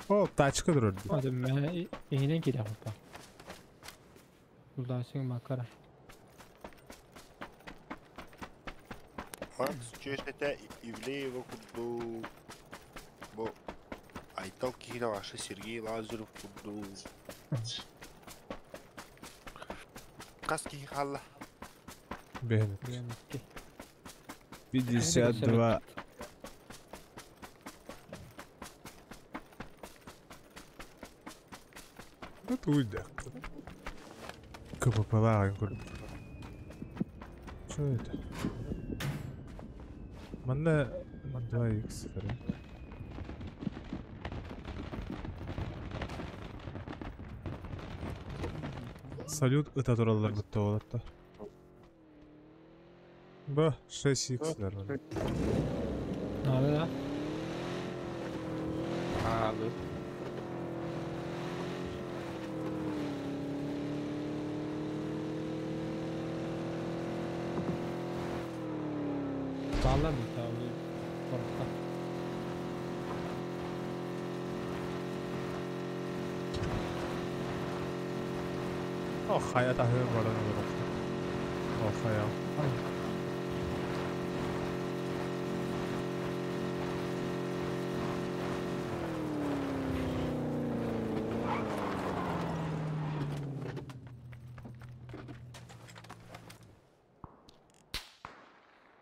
О, тачка дұрды. Hadi мен иңинен керек опа. Лутайся макара. Макс чөчете Ивлеева курду. Бу Айтал кихине башы Сергей Лазарев курду. Кас кихи халла. Бен. Бен. 52. Это уйдет. КПП Что это? Манна 2х. Салют, это тураллар бітті болады. Б, 6х нормально. Надо, да? А, да. Бааллар да коркка. Ох, хайа таһыыр баран олорор. Ох, хайа.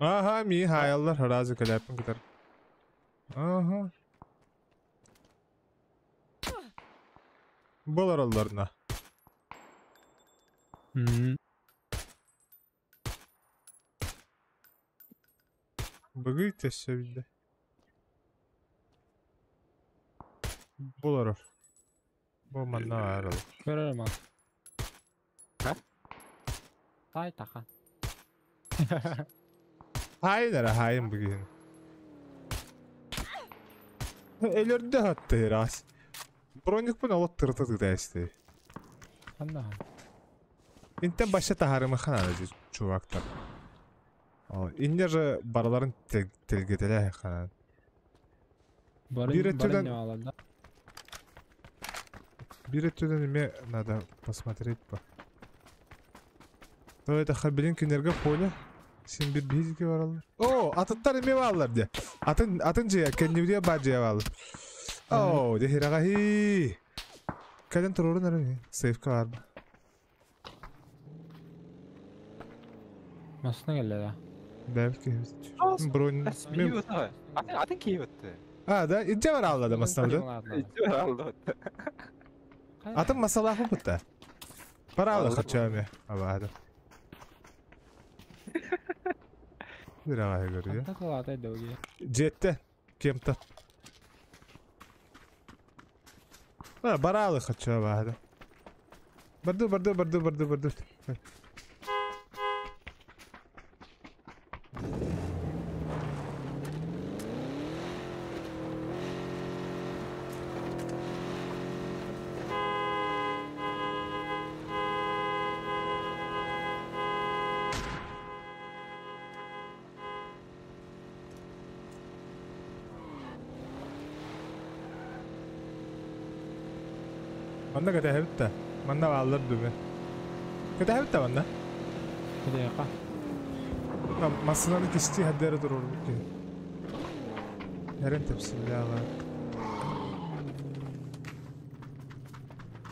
Аха, ми хаяллар харазы кэлээппин кытар. Аха. Болороллорна. Быгый тэссэ билде. Болорор. Бу манна арал. Көрөр ма. Ha? Тай тахан. Хайын эрэ хайын бүгүн. Элөрдө хатты раз. Броникпын олот тырыта тыта Ханна. Интен баша тахарымы ханады чувактар. Инне же бараларын телгетеле ханан. Барын Бир барын өттүнэн- не алар да. Бир өттүнэн эме надо посмотреть по. То это хабилин кинерге поле. Син бир бизге баралар. О, атыттар эме балар де. Атын атын же кеннибде бар же балар. О, де хирага хи. Кэлен турурун эрэ сейфка бар. Масына келді да. Бәлки бронь. Мен Атын атын кийip өттү. А, да, инже бар аллады масалды. Алды. Атын масалахы бутта. Паралы Алды. хачами. Абады. Бир ага көрү. Ханта кылатай дөөге. Жетте кем-то. А, баралы хача бады. Барду, барду, барду, барду, барду. Манна ката хебитта. Манна баллар дүме. Ката хебитта манна. Кудайка. Масынаны кисти хаддары турur бу. Нерен тепсилде ала.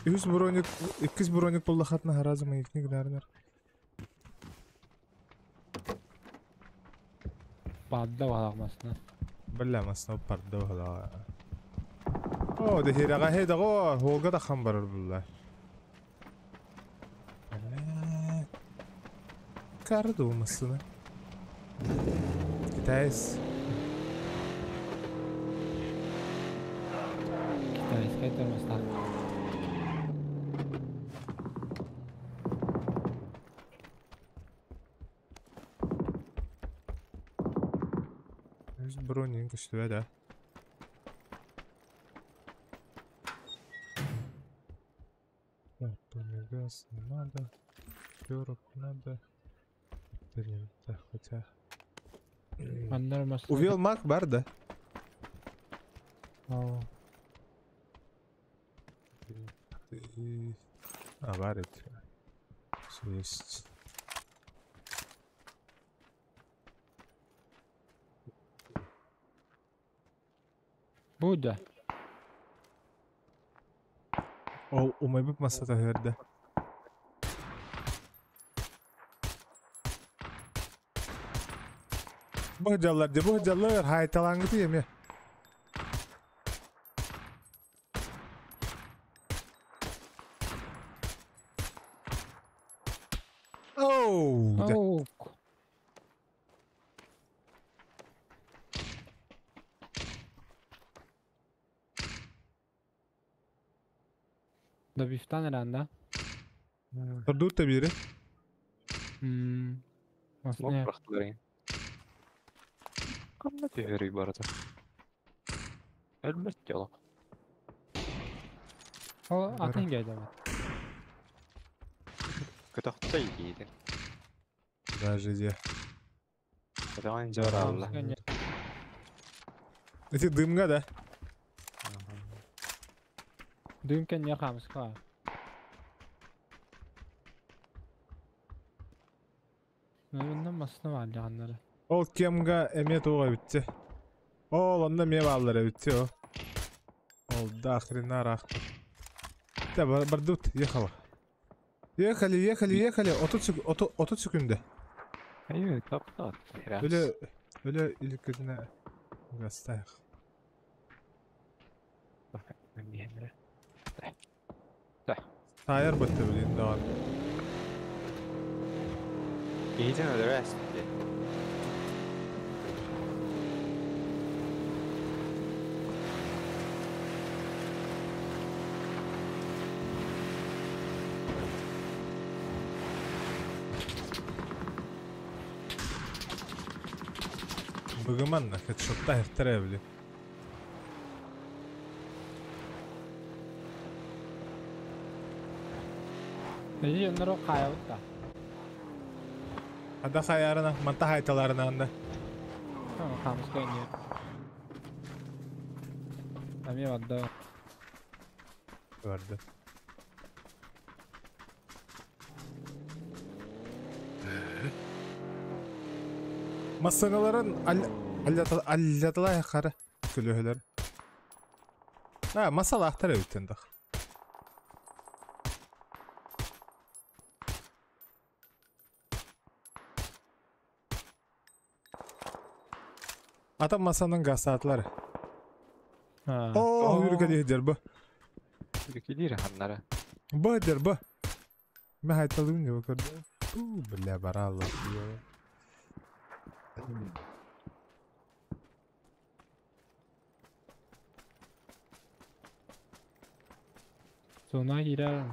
Үс броник, иккис броник болла хатна харазы маникник дарнар. Бадда балак масына. Бilla масына парда hala. О, де хирага хеда го, холга да хан барар булла. Карды масына. Китайс. Китайская тормозда. Үс броник үстүбэ да. Так, бронегаз не надо. Перок надо. Блин, да, хотя. Маннар масына. Увел маг бар да? О, А, бар это. Всё есть. Бу да. Ол умайбып масата хөрдө. Бу жаллар де, бу жаллар хайталаңгы еме. Оу, де. Оу. Да бифтан эранда. Турдуут да бири. Масына. Бырактылар. Кандай төһөрүй барата. Өлмөт жолок. Ол атын келді. Көтөктөй кейди. Даже де. Көтөҕөн дьоҕураалла. Эти дымга да? Дым кэннигэр хаамыска баар. Онно массыына баар дьаҕаннара. Ол кемга эмиэ туох эбитчи. Ол онно эмиэ бааллар эбитчи о. Ол да хрена рах. Да бардут, ехала. Ехали, ехали, ехали. 30 секунды. Айыы, топтот. Өлө өлө иликкитинэ гастаах. Таайар бытты билин даҕан. Киһитин өлөрө эстэ. Быгыманна хедшотта хертер били. Эйи оннор хаайабыт да. Ада хайарына, манта хайталарына анда. Хаамыска иннигэр. Эмиэ барда. Барды. Массыналарын аллаталай хара көлөһөлөр. А, масалаахтар эбиттен дах. Ата масанын гасатлар. О, үргәли дер бу. Үргәлир ханнара. Бу дер бу. Мен хайталым не көрдү. Бу бля баралла. Зона киирэр.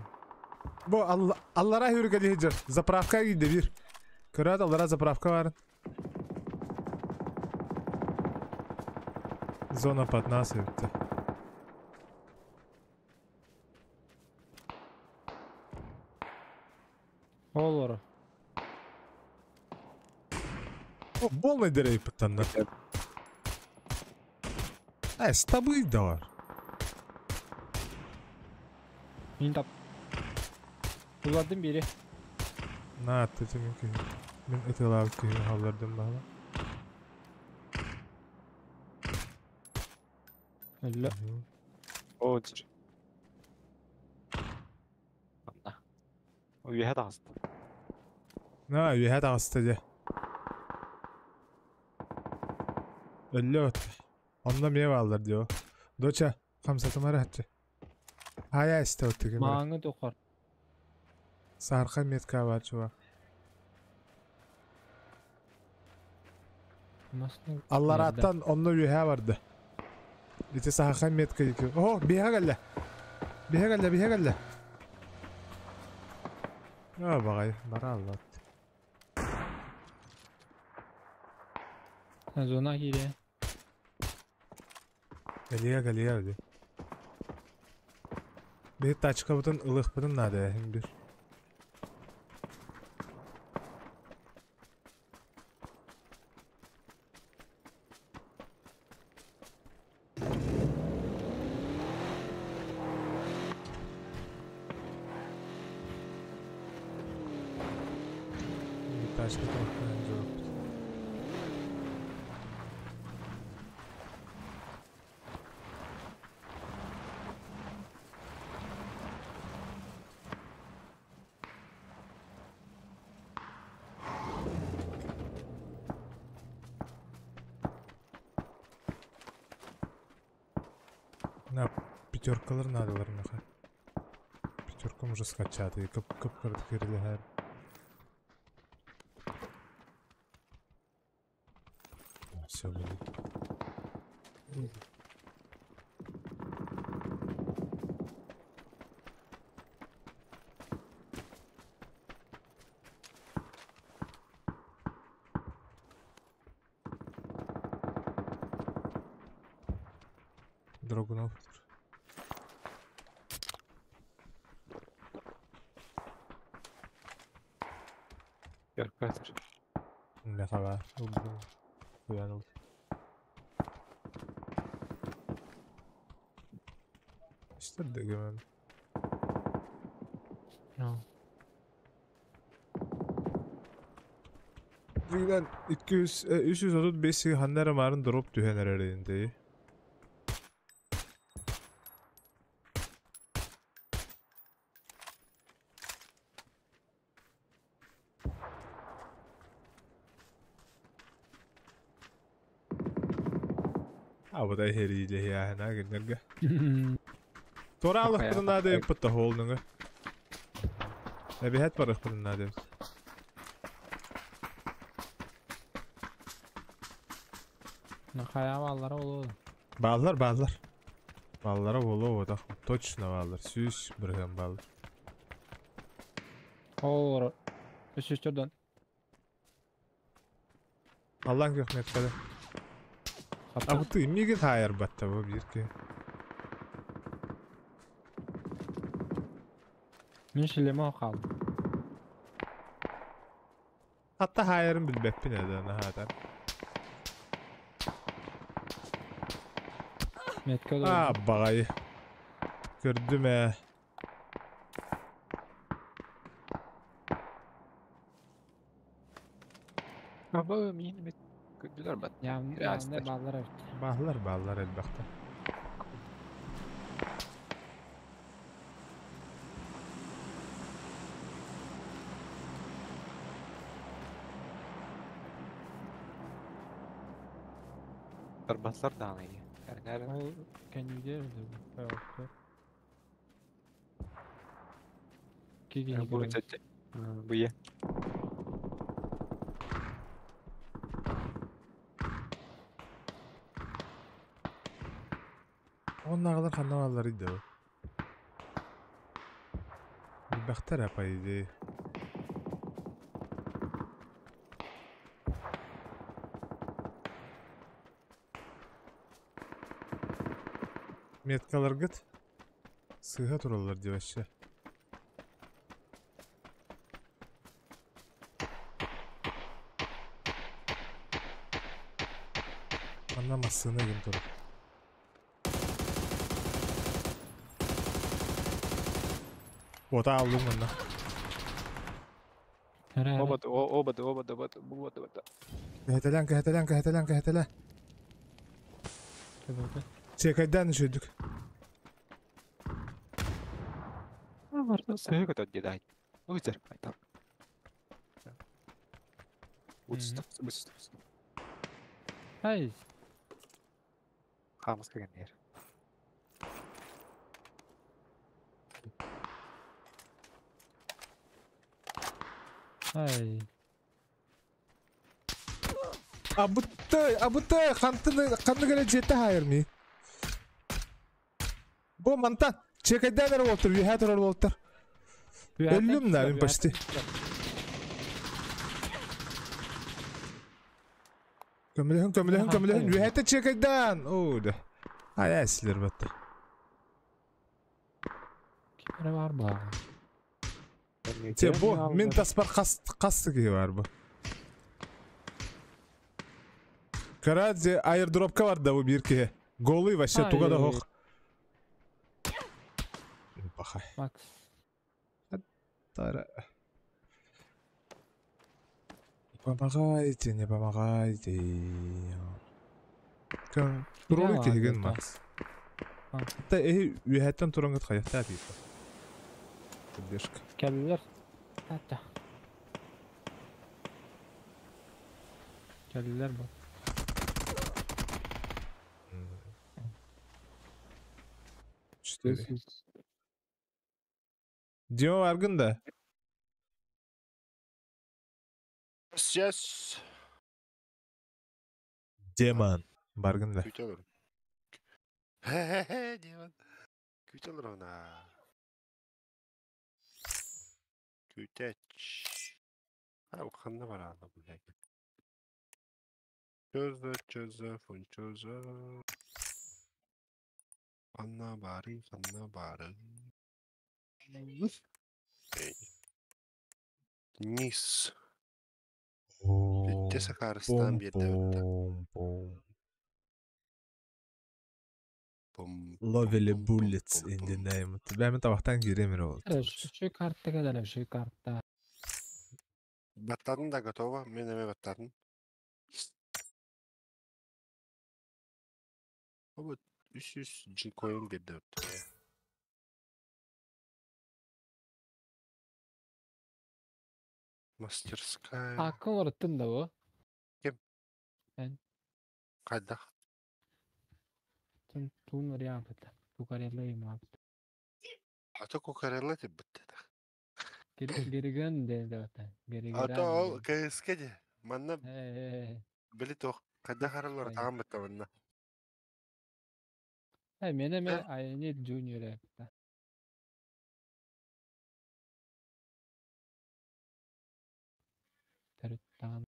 Бу аллара үргәли дер. Заправка киде бир. Көрөт аллара заправка бар. Зона под нас эбитте. Олор. О, полный дерей пытанна. Э, с тобой давар. Мин тап. Булардым бири. На, ты тем Мин ытылаабыт киһи хааллардым баҕа. Өллө. О, дир. Анна. Үөһэ таҕыста. На, үөһэ таҕыста дьэ. Өллө Онно эмиэ бааллар дио. Доча, хамсатымара хаччы. Хайа истэ оттугим. Мааҥы тухар. Саарха метка бар чувак. Аллараттан онно үөһэ барды. Ити саха метка дики. О, биһэ кэллэ. Биһэ кэллэ, биһэ кэллэ. А, багай, бара аллат. Зона киирэ. Кэлиэ, кэлиэ öyle. Bir тачкабытын ылыхпытын наада эһин bir. Bir тачка тоқтан жоқ. На пятеркалар надалар меха. Пятеркам уже скачаты. Кып кып кырдык кирилэһэр. Все будет. Драгунов. Пятерка. Меха бар. Куян ылт. Истер дегемен. No. Дигинен 200 335 ханнара марын дроп түһэн эрэр инди. Абыдай херииле яһына гиннерге. Тора алыхпытын наада ыппытта хоолнуңа. Эбиһэт барыхпытын наада. Хайа баллара олу. Бааллар, бааллар. Бааллара боло отах. Точно бааллар. Сүүс бырыһыан бааллар. Ол Үсүстөрдөн. Аллаң көкмет када. Абыты миген хайар батта бу бирке. Мин шлема қалды. Hatta хайарын билбеппин эден хата. Метка А, багай. Көрдүм э. Аба мин мет көдүлөр бат. Явны баллар evet. Бааллар, бааллар элбэхтэ. Тарбаслар дааны. Әрнәр Ол кәнүде öldü. Киги бу сәтте. Бу е. Оннағылар ханна бааллар иди бу. Билбэхтэр апай иди. Меткалар гыт. Сыга тураллар деп вообще. Анна массыны ким турар. Ота алдым мында. Оба оба оба оба оба оба. Кәһәтәлән, кәһәтәлән, кәһәтәлән, кәһәтәлән. Чекайдан үшөдүк. Барда сыгы дай. Үзер айтар. Утступ, утступ. Ай, Хамыс кеген ер. ай. Абытты, абытты, хантыны, ханны келе жеті хайыр ми. Бу мантан, чекайдан эр болтур, үйхә турар болтур. Өллүм да, мин почти. Көмөлөһүн, көмөлөһүн, көмөлөһүн, үйхәтэ чекайдан. О, да. Ай, әсилер батты. Кимре бар ба? Те, бу, мин таспар қасты ки бар бу. Карадзе аирдропка бар да бу бир ки. Голый вообще туга да хох. Бахай. Макс. Тара. Не помогайте, не помогайте. Кем туролу киһиген Макс. Та эһи үһәттен тураңгыт хайахта дейт. Поддержка. Кәлләр. Ата. Кәлләр бу. Четыре. Дима баргын да. Yes, yes. Демон. Баргын да. Күтә алырым. Хе-хе-хе, демон. Күтә алырым на. Күтәч. Ha, bu kanına var anda bu belki. Çözü, çözü, fun çözü. Anna bari, anna bari. Nis. Биирдэ сакаарыстаан биэрдэ эбит. Пум-пум-пум. Пум, Lovely пум, пум, bullets пум, in the пум. name. Бэйэм табахтан киириэм эрэ ол. Şu kartta kadar şu kartta. Баттадын да готово, мин эмэ баттадым. Бу 300 джинкоин биэрдэ эбит. Мастерская. Hakkım unuttun da bu. Ким? Ben. Хайдах? Tun tun var ya bıtta. Kukarellayım abi. Ата кукарелла тиббит. Geri geri gön de bıtta. Geri Ата ол gelen. КСК де. Манна He били тох хайдах аралар he. таҕан бытта манна. He mene me Э? I need junior yaptı. Terüttan.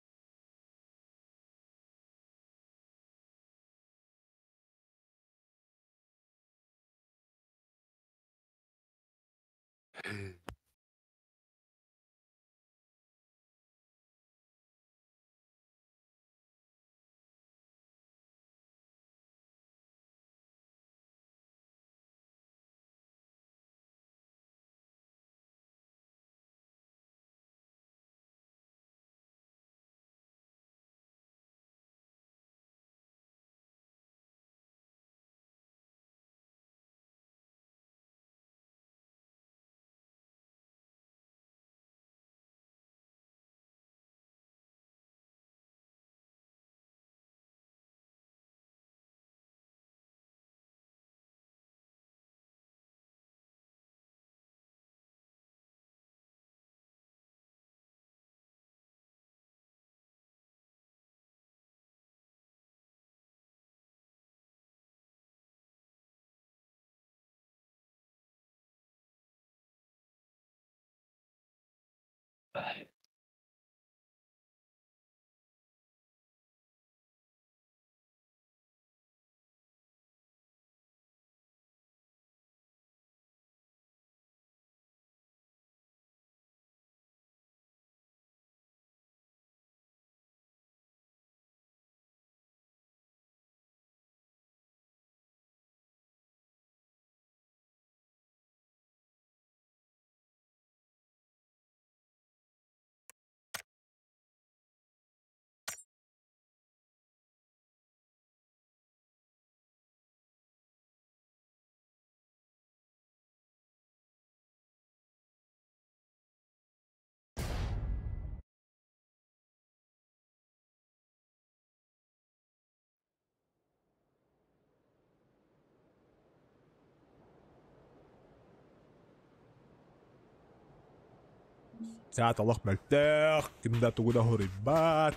Саат олох мөлтөх, ким да тугу да хоруйбат.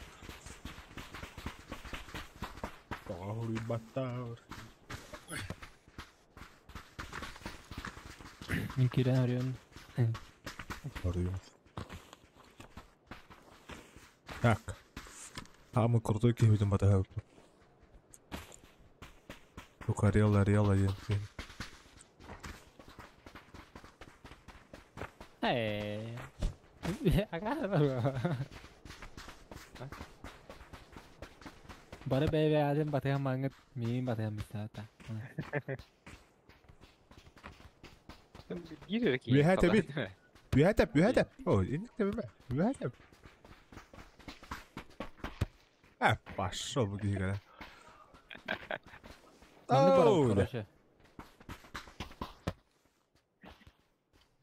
Тоҕо хоруйбаттар. Min kiren arıyorum. Хоруйум. Так. Таамы крутой киһибитин батаһа. Кукарелла, рела диэн. Hey. Aga. Бары бэйбэйадын батыһан маңыт миин батыһан мистаата. Биир эрэ киһи Үөһэ талар, тэбит. değil mi? Үөһэ тэп, үөһэ тэп. Ой, инник тэбимэ. Үөһэ тэп. А, пошел бу киһи кэлэ. Манны барабыт Оу, да. короче.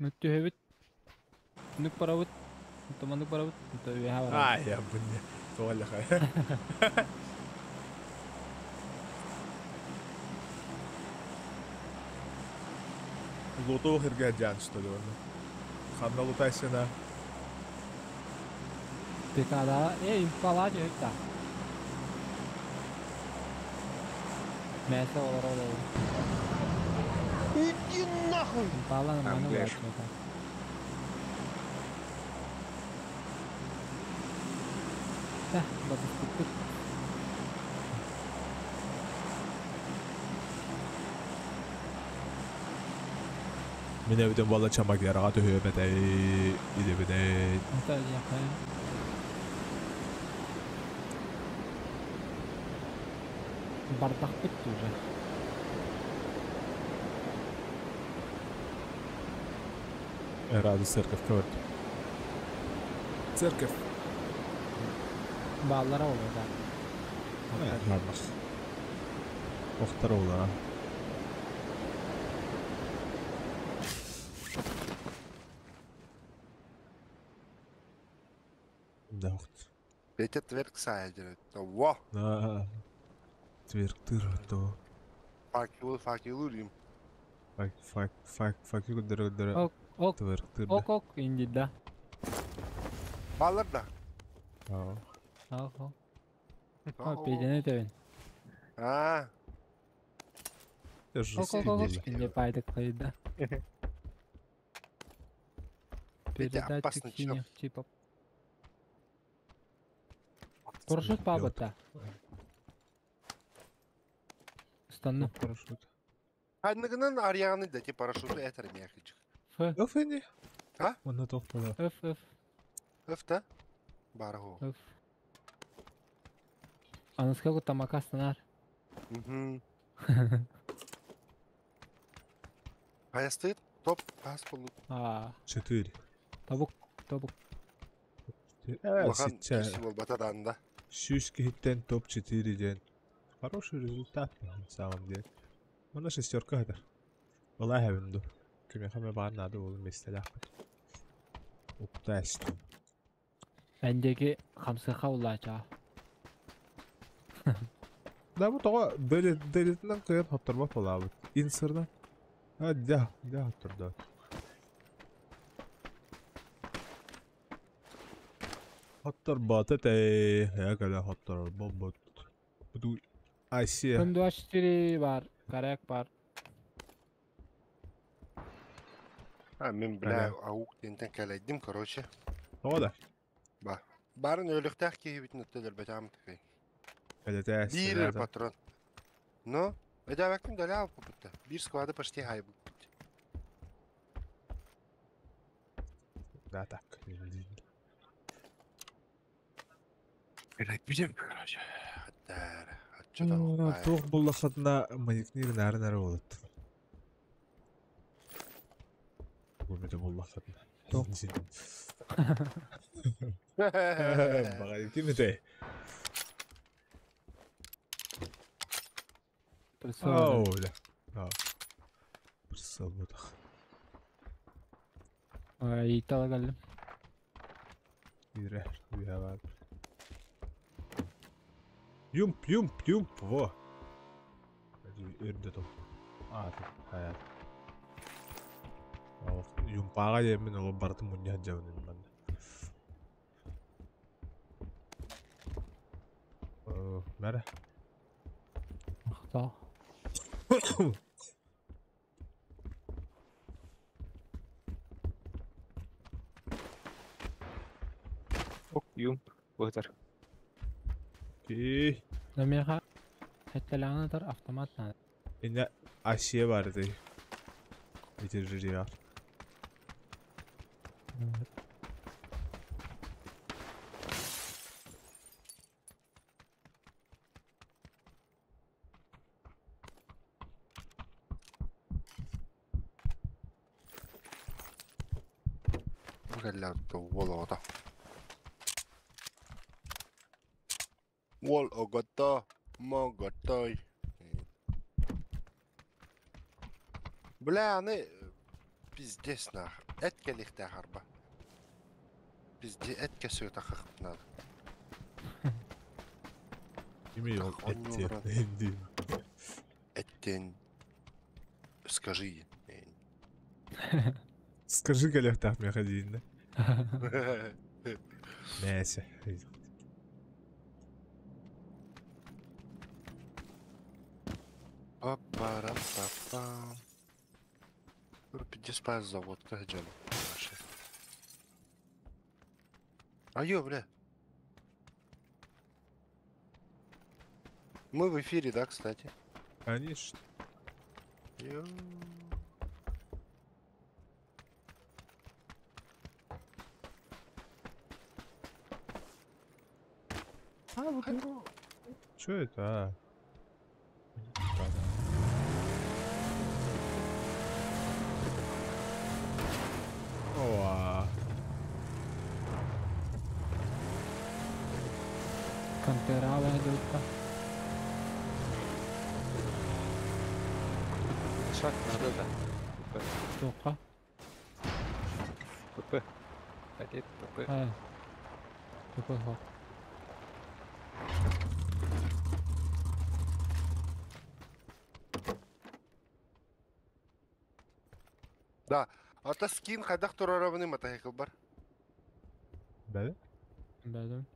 Мүттүһэбит. Нүк барабыт. Туманнык барабыт. Үөһэ барабыт. Ай, я блин. Туоллаха. Луту хиргэ жан что ли он. Ханна лутайсына. Пекада. Э, импала дьөйта. Мәсә олар олар. Иди нахуй! Импала Там маны гляш. бар. Тә, батып киттек. Мин эбитин буолла чамагераҕа түһүөм этэй, идебинэй. Ата яқай. Бардахпыт уже. Рада церковь кавер. Церковь. Бааллара ол да. Ладно. Охтар ола. Да, охт. Петя тверк сайдер. Во! Да. Тверктыр то. Факел, факел урим. Фак, фак, фак, фак, дыр, дыр. Ок, ок, Тверктыр. ок, ок, инди да. Баллар да. Аа. Ок, ок. О, Петяны төбін. А, Ок, ок, ок, инди пайдык қайда. Петя Передатчик опасный чел. синих чипов. Парашют пабыта. Стану. Парашют. Ханныгынан арьяны да те парашюту этер мякичик. Ф, Офени. А? Онна тохтала. Ф, Ф, Өф та? Барго. Ф. Аныска тамака станар. Угу. А стоит топ пас полу. А, 4. табук, табук. Улахан Сейчас. киси бол да. Сүүс киһиттэн топ-4 диэн. Хороший результат на самом деле. Онно шестерка хатар. Ола хэвин ду. Кимиэхэ баар наада буолун местелээхпит. Уктаастым. Әндеги хамсыха улаача. Да бу тоҕо дэлэтинэн кыйан хотторбот буолаабыт. Инсырдан. А, дя, дя хоттордо. Хотторбот этэй. Я кэлэ хотторор бобот. Буду Айсия. М24 бар, карак бар. А, мен бля, аук дентен кэлэйдим, короче. Тоҕо да. Ба. Барын өлүктәх киһибитин өттөлөр бэтам тыгый. Кэлэтэ Бир патрон. Но, это вакуум далял попытта. Бир склада почти хай был. Да так. Блядь, видим, короче. Хаттар. Отчета. Туох буллахатына маникнир нары нары болот. Бу буллахатына. Туох. Багай ким этэй? Присыл. Оу, бля. А. Присыл бутах. Ай, итала кэллим. Ире, үйэ бар. Юмп, юмп, юмп, во. Өрдө том. А, хаят. Юмпаға емен ол бартын мунья жабын мен. Мәрі. Махта. Ок, юм. Бытар. Ки. Намеха хеттелаанатар автомат надо. Ине Асия бар ди. Итержи бар. Уол оҕото. Уол оҕото, моготой. Бля, аны пиздец нах. Эт кэлиэхтээх арба. Пизде эт кэсүөтэ надо. Кими ол Ах, он этти. не Эттен скажи. Скажи кэлиэхтээх миэхэ диин. Нәсә. Па-парам-па-пам. Пиздец па заводка дьон. Айо, бля. Мы в эфире, да, кстати? Конечно. Йо. А, вот Чё это, а? Пантера баһа Шаг надо да. ПП. Тоққа. ПП. Одет ПП. А. ПП хоқ. Да. Ата скин хайдах турарабыны мотоцикл бар. Бәле? Бәдім.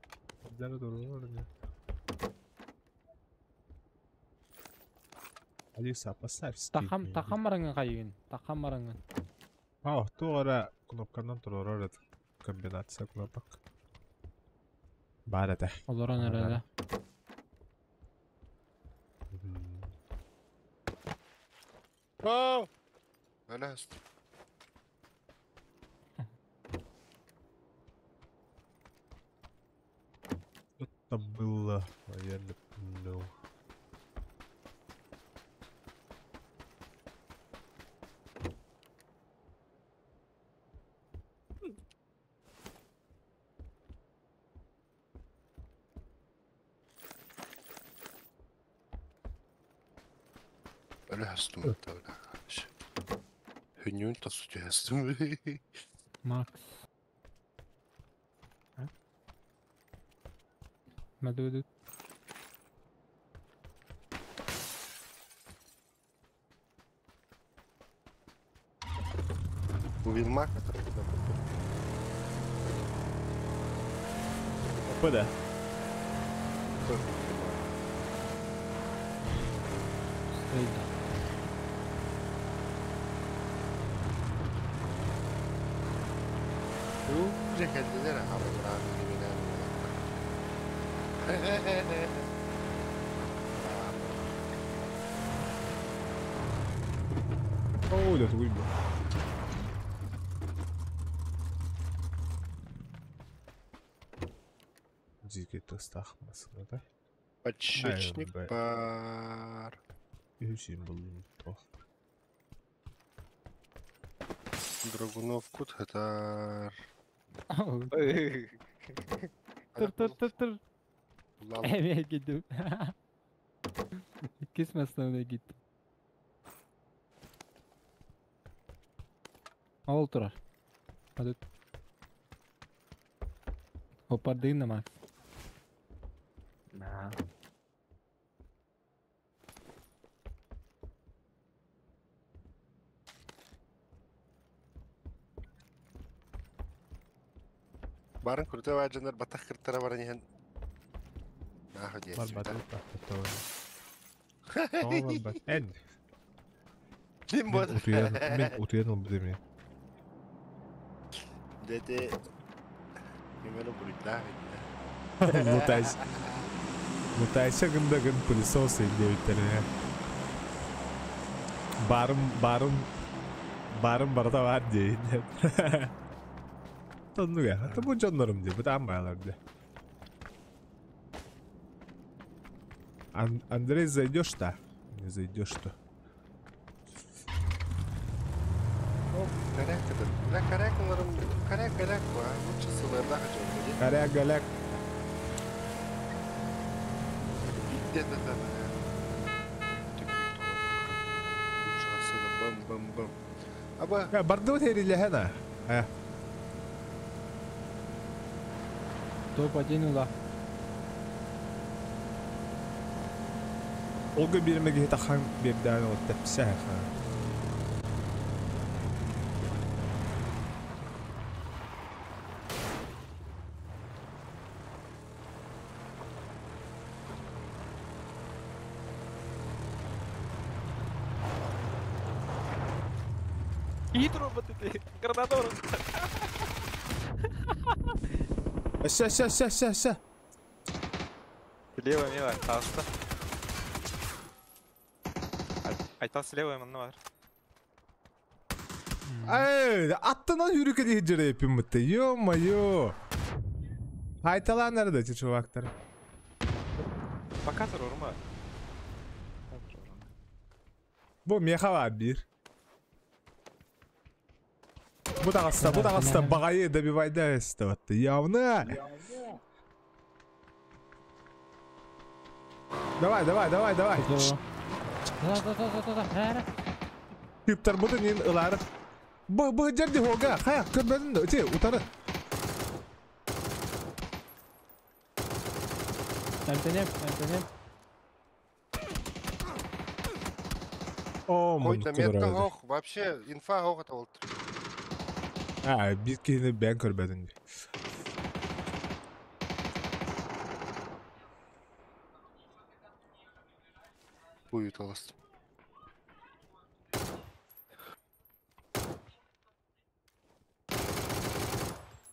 Бәле doğru var. Алиса, поставь скин. Тахам, тахам бараңын қайығын. Тахам бараңын. А, туара кнопканан турарар это комбинация кнопок. Бар это. Олорон әрәлі. Оу! Өләс. Это было, наверное, ну. Өләстім. Хүннүн тасу түһәстім. Макс. Мәдүдү. Бу Вилмак Пыда. Стоит. Жекелдилер абыран дибинен. О, да тугуй бу. Дикий тастах масына да. Подшипник Ай, бар. Үсін булдum то. Драгунов кут хатар. Тұр, тұр, тұр, тұр. Лал. Эме кеттім. Иккис масына кеттім. Ол тұрар. Мәдүд. Опардыгын да Макс. На. Барын крутой ваджанар батах кыртара баран иһэн. Нахуй Бар диэс. бар бар. Бар бар. Эн. Ким Мен бод? утуян, мен утуян ол деме. Дете. Кемело бурита. Лутайс. Лутайса гында гын пылесос диэбиттерine. Барым барым барым барда бар дейин. Тоннуга. Ата бу жоннорум ди. Бу там байлар ди. Андрей, зайдешь-то? Не зайдешь-то. Карякаdır. La karakalarım karyak galak var. Bu çısılarına kaçıyor. Каря галяк. Bitti de de. Бам бам бам. Аба Я барды вот эриле хана. А, Топ-1 ула. Олга бирмеге тахан бердән ол тепсә ха. Гидроботы ты! Гранатор! Ша ша ша ша ша. Слева, мила, таста. Айтал слева, манна бар. Эй, аттынан хүрүкө дии жерепим бутты. Ё-моё. Айталан nerede чувактар? Пока турурма. Бу меха бар бир. Бу тагаста, бу тагаста багайы добивайда эстебатты. Явно. Давай, давай, давай, давай. Да. Типтар бұды нен ылары. Бу жерде хога. Хая, көрбөдүн да. Те, утары. Эмтенем, эмтенем. О, Койта мундукка метка барады. хох, вообще инфа хох это болт. А, bir kihini ben көрбөдүн. Уют аластым.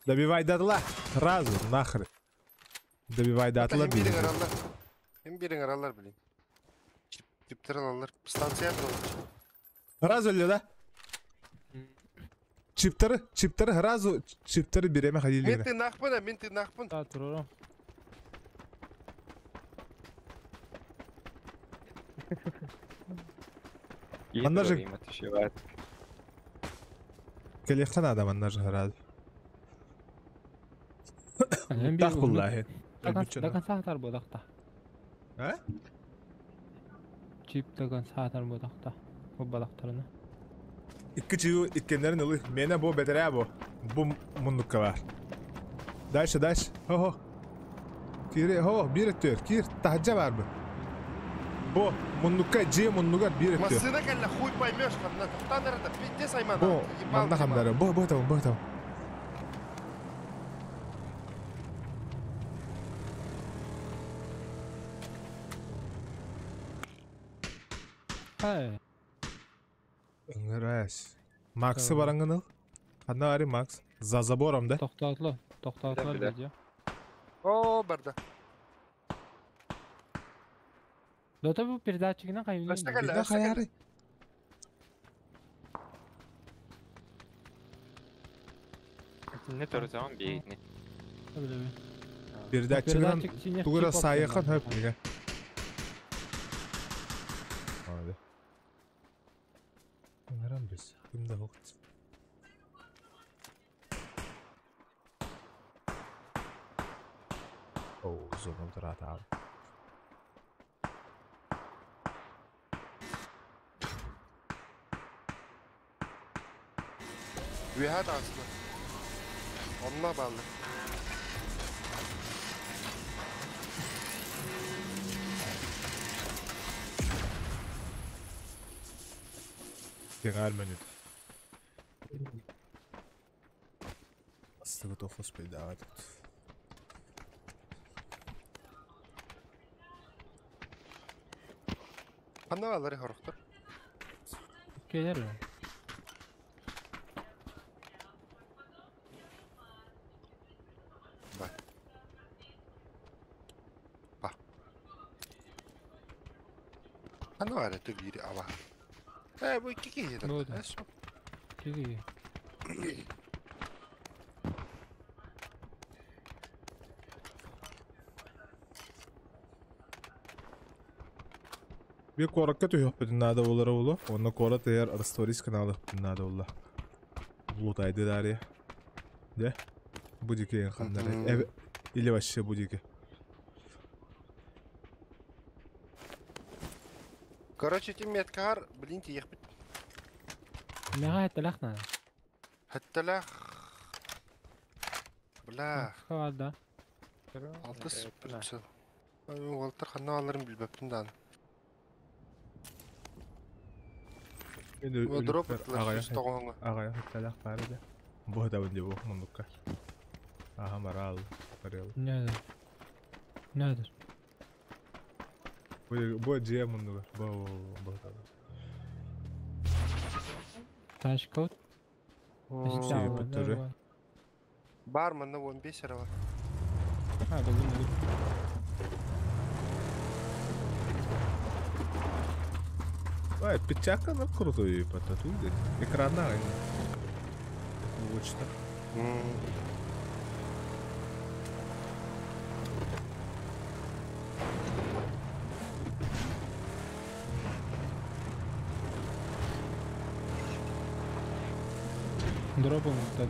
Добивай датла. Разу, нахрен. Добивай датла. Hem birin ararlar. Hem birin ararlar bilin. Tip алалар. Станция туралар. Разу эле да? Чиптары, чиптары, разу чиптары береме Мен ходили. тыйнакпын, мен тыйнакпын. Да, турурум. Манна же- Атышывает. Келехтан адам анна же разу. Hem Так буллахи. Даган саатар бодакта. А? Чип даган саатар бодакта. Бу балактарына. Икки чию иткенлерин ылы. Мене бу бетере бу. Бу мундукка бар. Дальше, дальше. Хо-хо. Кире, хо, бир өттөр. Кир, тахджа бар бу. Бу мундукка же мундугар бир өттөр. Массына кэллэ хуй поймешь, ханна. Токтан эрэ, пиздец айман. Бу манна хамдары. Бу, бу там, бу там. Хай. Ыңырас. Максы бараңын ыл. Ханна ари Макс. За забором да? Токтотлу. Токтотлу Биле, биле. видео. О, барда. Дота бу передатчигинен кайын. Өстө кэллэ, Бина өстө кэллэ. хаяры. Не турзан бейни. Передатчигынан тугура сайыхан хөп неге. Hadi. Ыңырам біз. Кимде хоқт. Оу, зоном тұрады abi. Үөһэ таҕыста. Онно бааллар. Кеңар минут. Астыгы тохос пейдагат. Ханна бааллар хорохтор. Келер. Ба. Ба. Ханна баар это биир аба. Э, бу икки киһи Ну да. да. Киги. Bir korакка түйөк надо болар олу. Онно кора тегер расторис каналы надо болла. Лутайды дарья. Да? Будики ханнары. Мгм. Или вообще будики. Короче, тим меткар, блин, тиехпит. Мега этелахна. Хатталах. Бля, Хавада. алтыс прицел. Уолтар ханна аларын билбеппин дааны. Мен Дроп тоҕоҥо. Агая хатталах бары да. Бу да бу мундукка. Аха марал. Барел. Нәдер. Нәдер. Бу бу же мундуга. Бу бу да. Таш код. Все, Бар манна 15 эрэ бар. Ha, бүгүн бүгүн. Ай, печака на крутой потатуйды. Экрана. Вот что. Дропом так.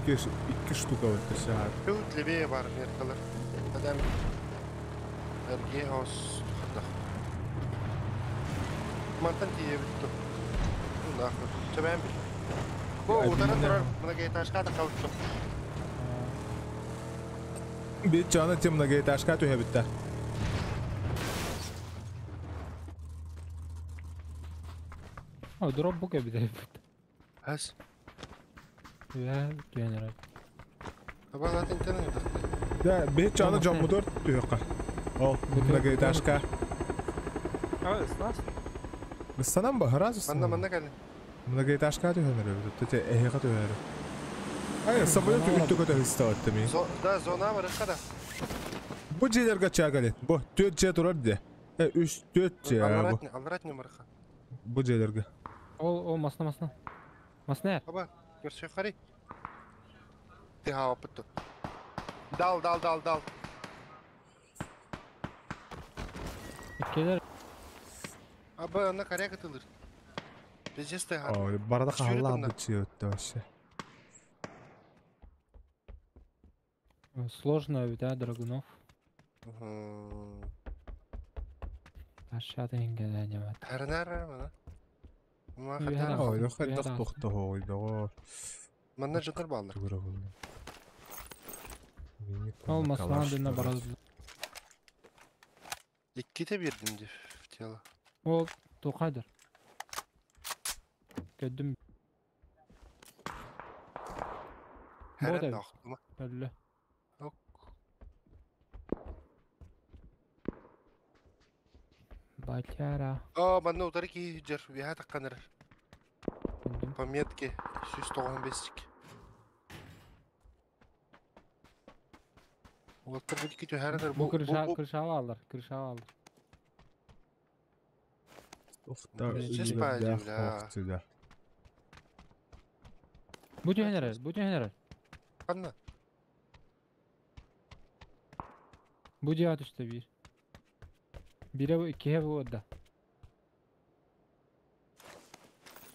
Икки, икки штука вот сяат. Тут левее бар меткалар. Адам. Эргиэ хос хадах. Мантан тиийэбит ту. Нахуй. Чэбээн бил. Бу утары турар многоэтажка тахабыт. Bir чаны тем многоэтажка түһэбиттэр. О, дроп бу кэбитэ. Хас. Үһэ түһэн эрэр. Абалатын тэнэ Да, bir чаны жоммутор түһөккө. Ол многоэтажка. А, снас. Санам ба сразу. Манна манна кэлин. Многоэтажка түһэн эрэр. Төтө эһиэхэ түһэр. Ай, самолет үттү көтө хыстаатты ми. Да, зона бар да. Бу дьиэлэргэ чаагалет. Бу төрт дьиэ турар дьэ. Үс төрт дьиэ бу. Алларатны барыха. Бу дьиэлэргэ. Ол, ол масна масна. Масна. Аба, көрсө хари. Ты хааппыт. Дал, дал, дал, дал. Иккилер. Аба, ана каряга тылыр. Пиздец ты ха. Ой, барда Сүүрэ хаалла тунна. бу дьиэ өттө вообще. Сложно ведь, а, Драгунов. Aşağıda engellenемет. Харнара мана. Ма Үһэ хатар. Ой, Үһэ хайдах тахсан. тохтоһой доҕор. Манна жытыр баллар. Тугура булдум. Мини Ол масна калаш дына турар. барады. Икките бердим деп в тело. Ол тоқайдыр. Көдүм. Харан Бода. нохтума. Өллө. Ок. Батяра. А, манна утары ки жер виха такканыр. Көдүм. Пометки 195. Уоттар бу ики түһәрәдер Бу крыша крыша алар, крыша алар. Охта, Здесь үлүгэрдээх пойдем, да. охтуда. Бу түһэн бу түһэн Ханна. Бу дьиэ түстэ биир. Бире бу иккиһэ бу да.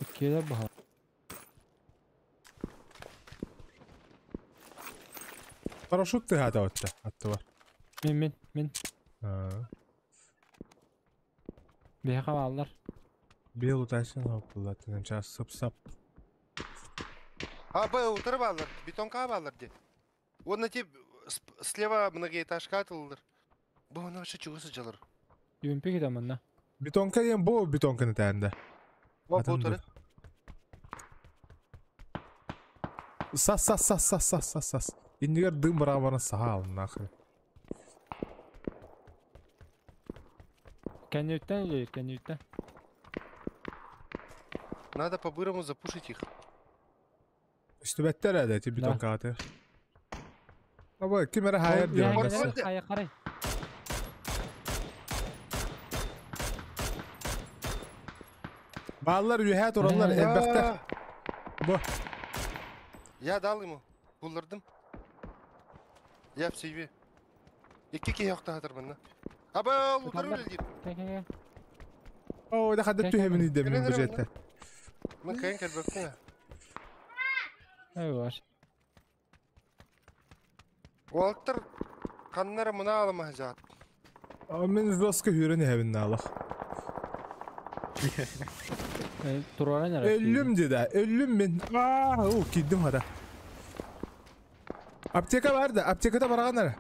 Иккилер баха. Парашют тыһаата отта, аттыбар. Мин мин мин. Аа. Биһиэхэ бааллар. Бил утайсын хоппуллаттын час сып-сап. А, б, утары баллар. Бетонка баллар де. Онна тип слева многоэтажка атылдыр. Бу аны вообще чугасы жалыр. Юмпи китэ манна. Бетонка диэн бу бетонканы тээнде. Бу Атын утары. Сас сас сас сас сас сас сас. Иннигэр дым барабана саха алын нахрен. Кэнниттэн үлэлиир, кэнниттэн. Надо по-бырому запушить их. Үстүбэттэр эдэ ти бетонка аты. Аба ким эрэ хайар Ол диэн үөһэ оннасса. кэлэр, хайа карай. Бааллар үөһэ тураллар элбэхтэр. Бу. Я дал ему. Буллардым. Я в сейве. Икки киһи охтаатыр манна. Аба, утары Утардар. үлэлиир. Кэ кэ кэ. О, да хадда түһэбин идем мин бу жеттэ. Мен кайын кэлбэппин. Эй ваш. Уолтар ханнара мына алама жаат. А мен жестко хүрен эһэбин наалах. Тураран эрэ. Өллүм дида, өллүм мен. Аа, о, киддим хада. Аптека бар да, аптекада бараган ара.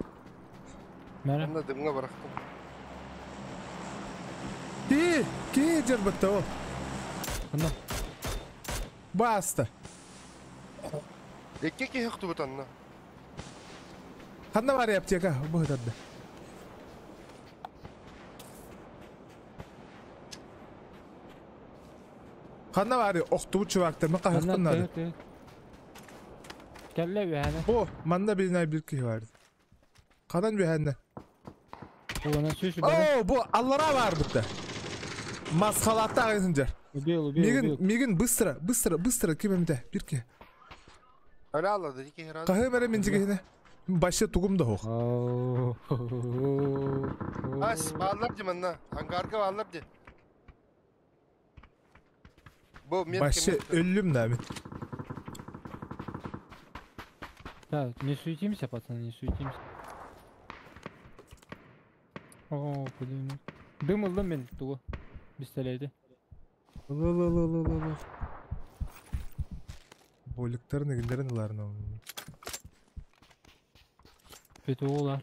Мәрэ. Манна дымга барахтым. Ки, ки жербетте ол. Ханна. Баста. Икки киһи охтубут анна. Ханна бар аптека, бу хатарда. Ханна бар охтубут чувактар, мен кахыктым нады. Кэллэ үөһэни. Бу, манна бир бир киһи бар. Хадан бихәнне. Уона сүүс бары. О, бу аллара бар битте. Масхалатта агынжар. Убил, убил, Мигин, убил. мигин быстро, быстро, быстро ким эмде, бир ки. Öyle аллады ики хиран. Кахы мере мен жигине. Башы тугум да хох. Ас, баллар ди манна. Ангарга баллар ди. Бу метки. Башы өллүм да мен. Так, не суетимся, пацаны, не суетимся. О, блин. Дым ыллым мин тугу. Пистолети. Ыл-ыл-ыл-ыл-ыл-ыл. Боликтарын игиннерин ыларын. Петула.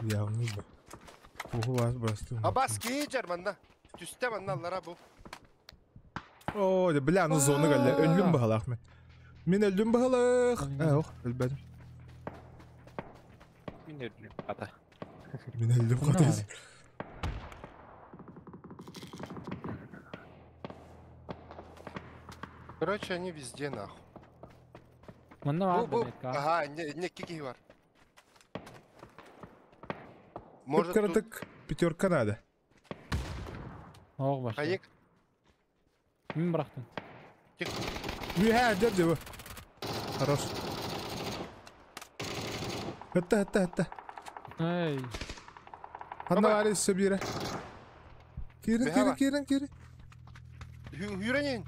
Явный бы. Уху бас бастым. Абас кейджер манна. Түсте манна аллара бу. О, да бля, ну зона галля. Өллүм баһалаах мен. Мин өллүм баһалаах. Э, ох, өлбөдүм. Мин өллүм ата. Мин өллүм Ханна хотес. Короче, они везде нахуй. Манна Бу бар бу. да метка. Ага, не не кики бар. Может тут Кыратык пятерка надо. Ох башта. Хаек Мин бырахтым. тихо. Үһә, дядя бу. Хорош. Хатта, хатта, хатта. Эй. Ханна Баба. бар өссө бире. Кирин, кирин, Бэха. кирин, кирин. Хүренен.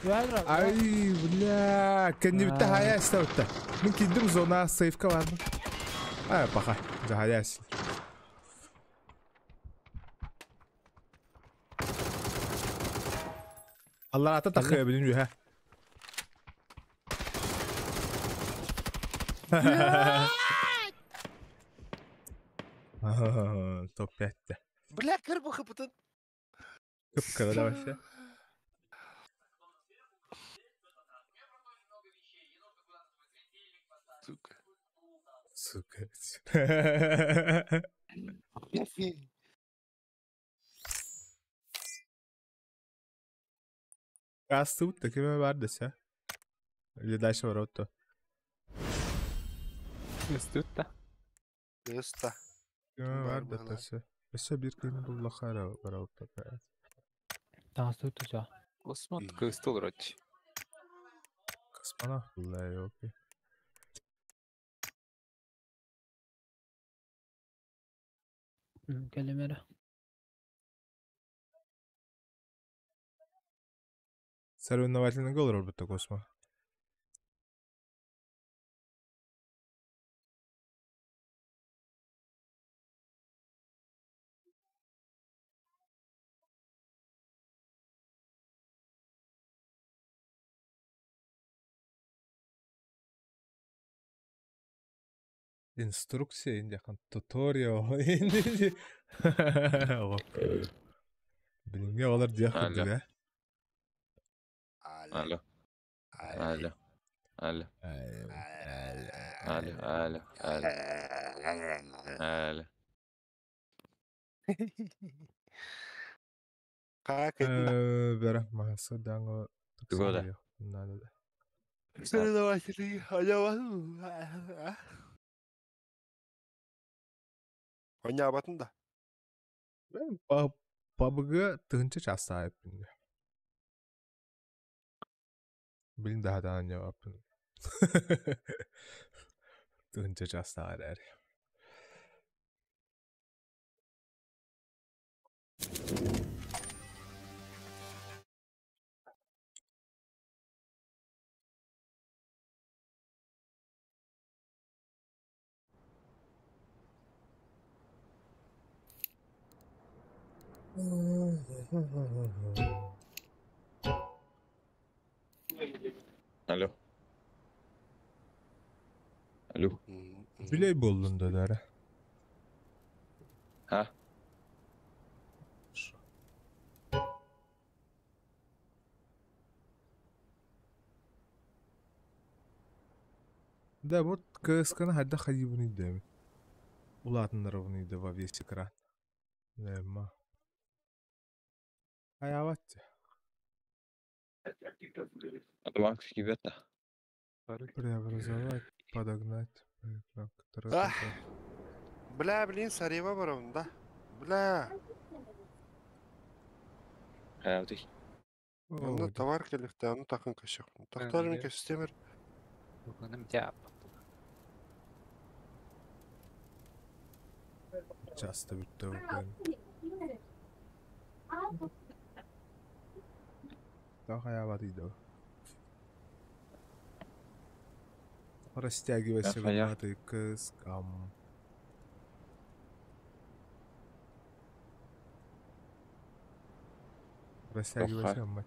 Вәдра. Ай, бля, кенни битте хая истәүтте. Мин кидим зона сейфка бардым. Ай, паха, жахаяс. Allah ата тахы билин үһә. Топ 5. Бля, кыр бу хыпытын. Кып кыра вообще. Сука. Сука. Астыбыт да кеме бар десе. Или дальше бар отто. Үстүт да. Ыста. Кеме Бар бар да быһылаах. тесе. Өссө бир кыйын буллахара бар отто. Таңсы туса. Осман кыстыл вроде. Космонавт булла ёлки. Келемере. Соревновательный гол робот космо. Инструкция инде хан туториал инде. Билинге олар диях Алло. курдук, э? Алло. Алло. Алло. Алло. Алло. Алло. Алло. Алло. Как это? Бера махасы даңы Года. Надо. да. Соревновательный. Оня да. Мен PUBG тыгынчы час сайып. Билин daha да жавапын. Тыгынчы час әр. Алло. Алло. Жүлей болдун да дәрі. А? Да, вот КСК-ны хадда хайыбын иде. Улатыннарыбын иде во весь экран. Нема. Хаяват. Банк кибета. Преобразовать, подогнать. Ах. Бля, блин, сарева барабын да. Бля. Хаявтый. Онно товар келихте, аны тақын кашық. Тақтар мен кестемір. Бүгүнүм тяп. Часто бүтті бүгін. Да хаяват иде. Растягивайся Да, хая. ты кыс, ам. Растягивайся, мать.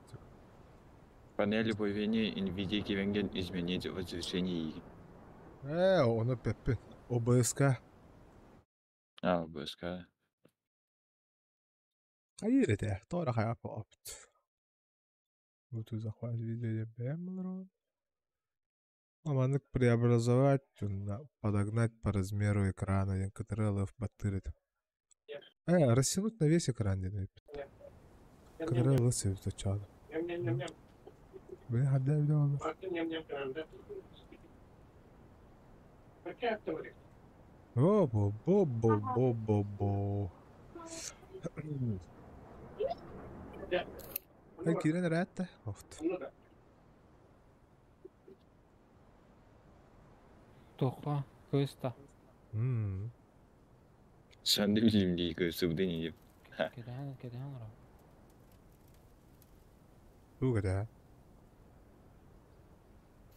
Панель управления NVIDIA кивенген изменить разрешение. Оны пеппин. ОБСК. А, ОБСК. Хайыр этэ, тора хайа опт. Bluetooth захват видео бэмлро. Маннык преобразовать, подогнать по размеру экрана, диэн КТРЛФ баттыыр этим. Растянуть на весь экран диэн эппит. КТРЛ сечады. Блин, хадда видео олор. О, бо бо бо бо бо бо. Ай, киирэн эрээтте. Офт. Тоха, кыста. Sen de bileyim diye кысыбды не деп. Кэдэһэн, кэдэһэн ора. Туга да.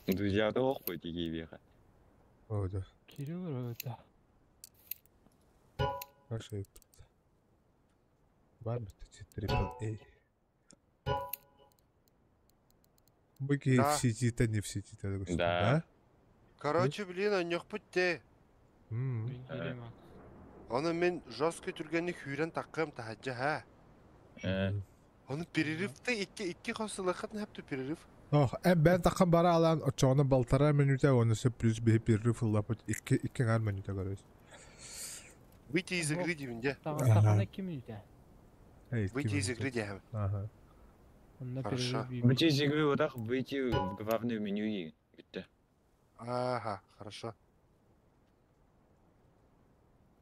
Друзья ох дии беха. О, да. Кирилл да. Хорошо. Бар бит triple A. Быки Да. в сети-то не в сети-то. Да. Да? Короче, блин, онньохпут те. Мин Оны мен жестко түргенни хүйрен таккым тахаджа ха. Оны перерывты икки икки хосылахат хәпті перерыв. Ох, бен таққан бара алан, очоғына балтара минута, онысы плюс бихи перерыв ыллапыт, икки икки ңар минута көрөбүз. Выйти из игры деймін. Тағыстақана 2 минута. Выйти из игры деймін. Ага. Хорошо. Выйти из игры вот так, выйти в главное меню и битте. Ага, хорошо.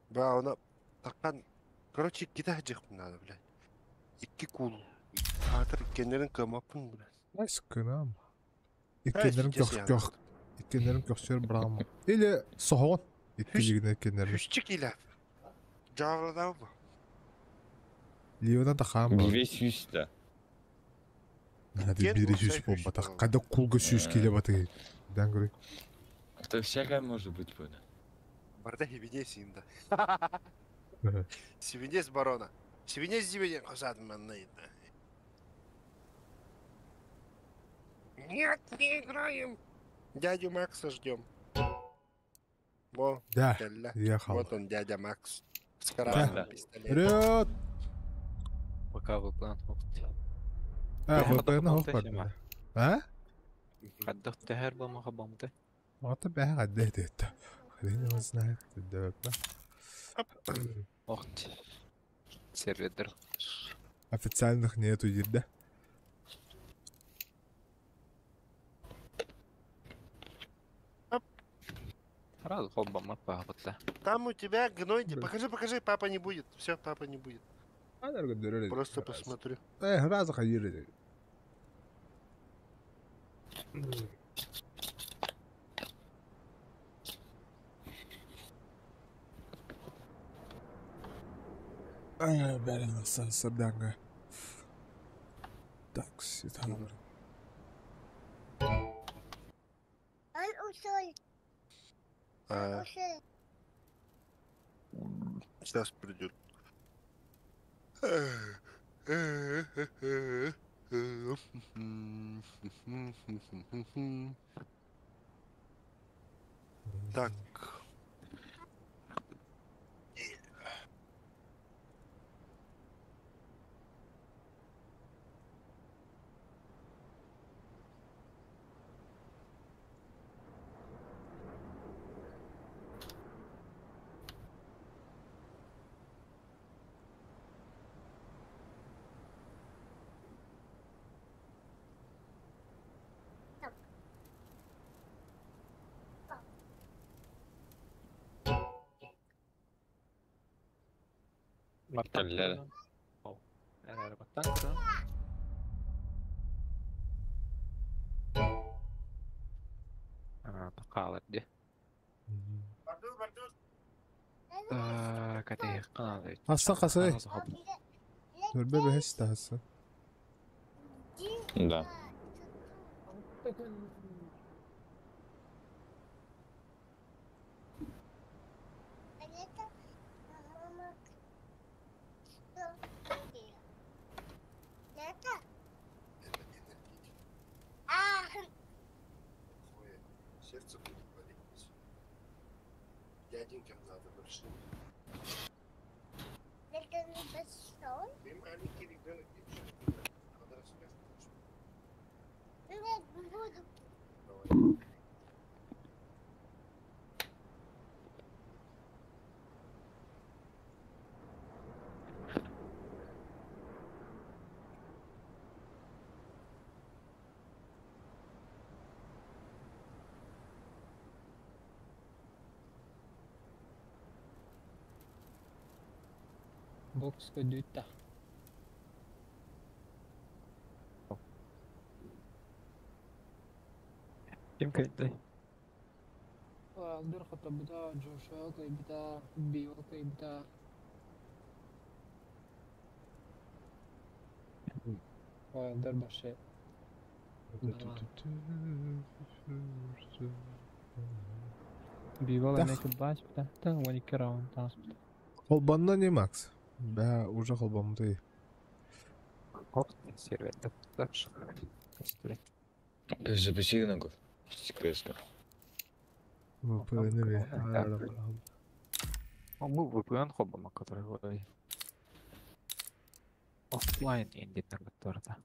Ба, оны таққан... Короче, икки тахаджықпын надо, блядь. Икки кул. Хатыр иккенлерин кымаппын, блядь. Найс кынам. Иккенлерин сейчас көх я көх. Иккенлерин көхсөр бирам. Или соһоон. Икки жигине иккенлерин. Хүшчик илә. Жавладау бу. Ливадан тахаам бар. Биве сүүс да. Hadi Иккен бири болса сүүс үш болбатах. болар. Када кулга сүүс киле баты. Дан көрүй. Это всякое может быть было. Барда хибинес инде. Сибинес барона. Сибинес дибеден косадым манна инде. Нет, не играем. Дядю Макса ждем. Во, Да, кэллэ. ехал. Вот он, дядя Макс. С красным Да. пистолетом. Вперед! Пока VPN хокт. А, Бэйэ VPN хатта хох сема. бар. А? Хаддах тэхэр болмаха бамты. Ата бэйэ хадда дэтэ. Хрен его знает. Да, да. Охт. Сервердер. Официальных нету, да? Сразу хоп бамар пахватта. Там у тебя гной. Блин. Покажи, покажи, папа не будет. Все, папа не будет. Просто посмотрю. Раза ходили. Бәрін сырданга. Так, ситан. А, сейчас придет. Так. Кэллэ. Баттан Тақалар де. Катей каналы. Хасса қасай. Нөрбе бәхес тахасса. Да. Сердце будет болеть. Дяденькам надо большим. Это небольшой? Ты маленький ребенок, надо рассказывать. Нет, буду. Давай. Бокс көдүүтtä. Ким кайдай? Алдыр хотабыта, Джошуа кайбыта, Био кайбыта. Алдыр башы. Био Тах. эмэ кыбаас быта. Та 12 раунд тааспыта. Холбанна не Макс? Бә, уже холбамды. Хоп, сервер. Записи на год. КСК. VPN Он был VPN хоббом, который офлайн индитер которда.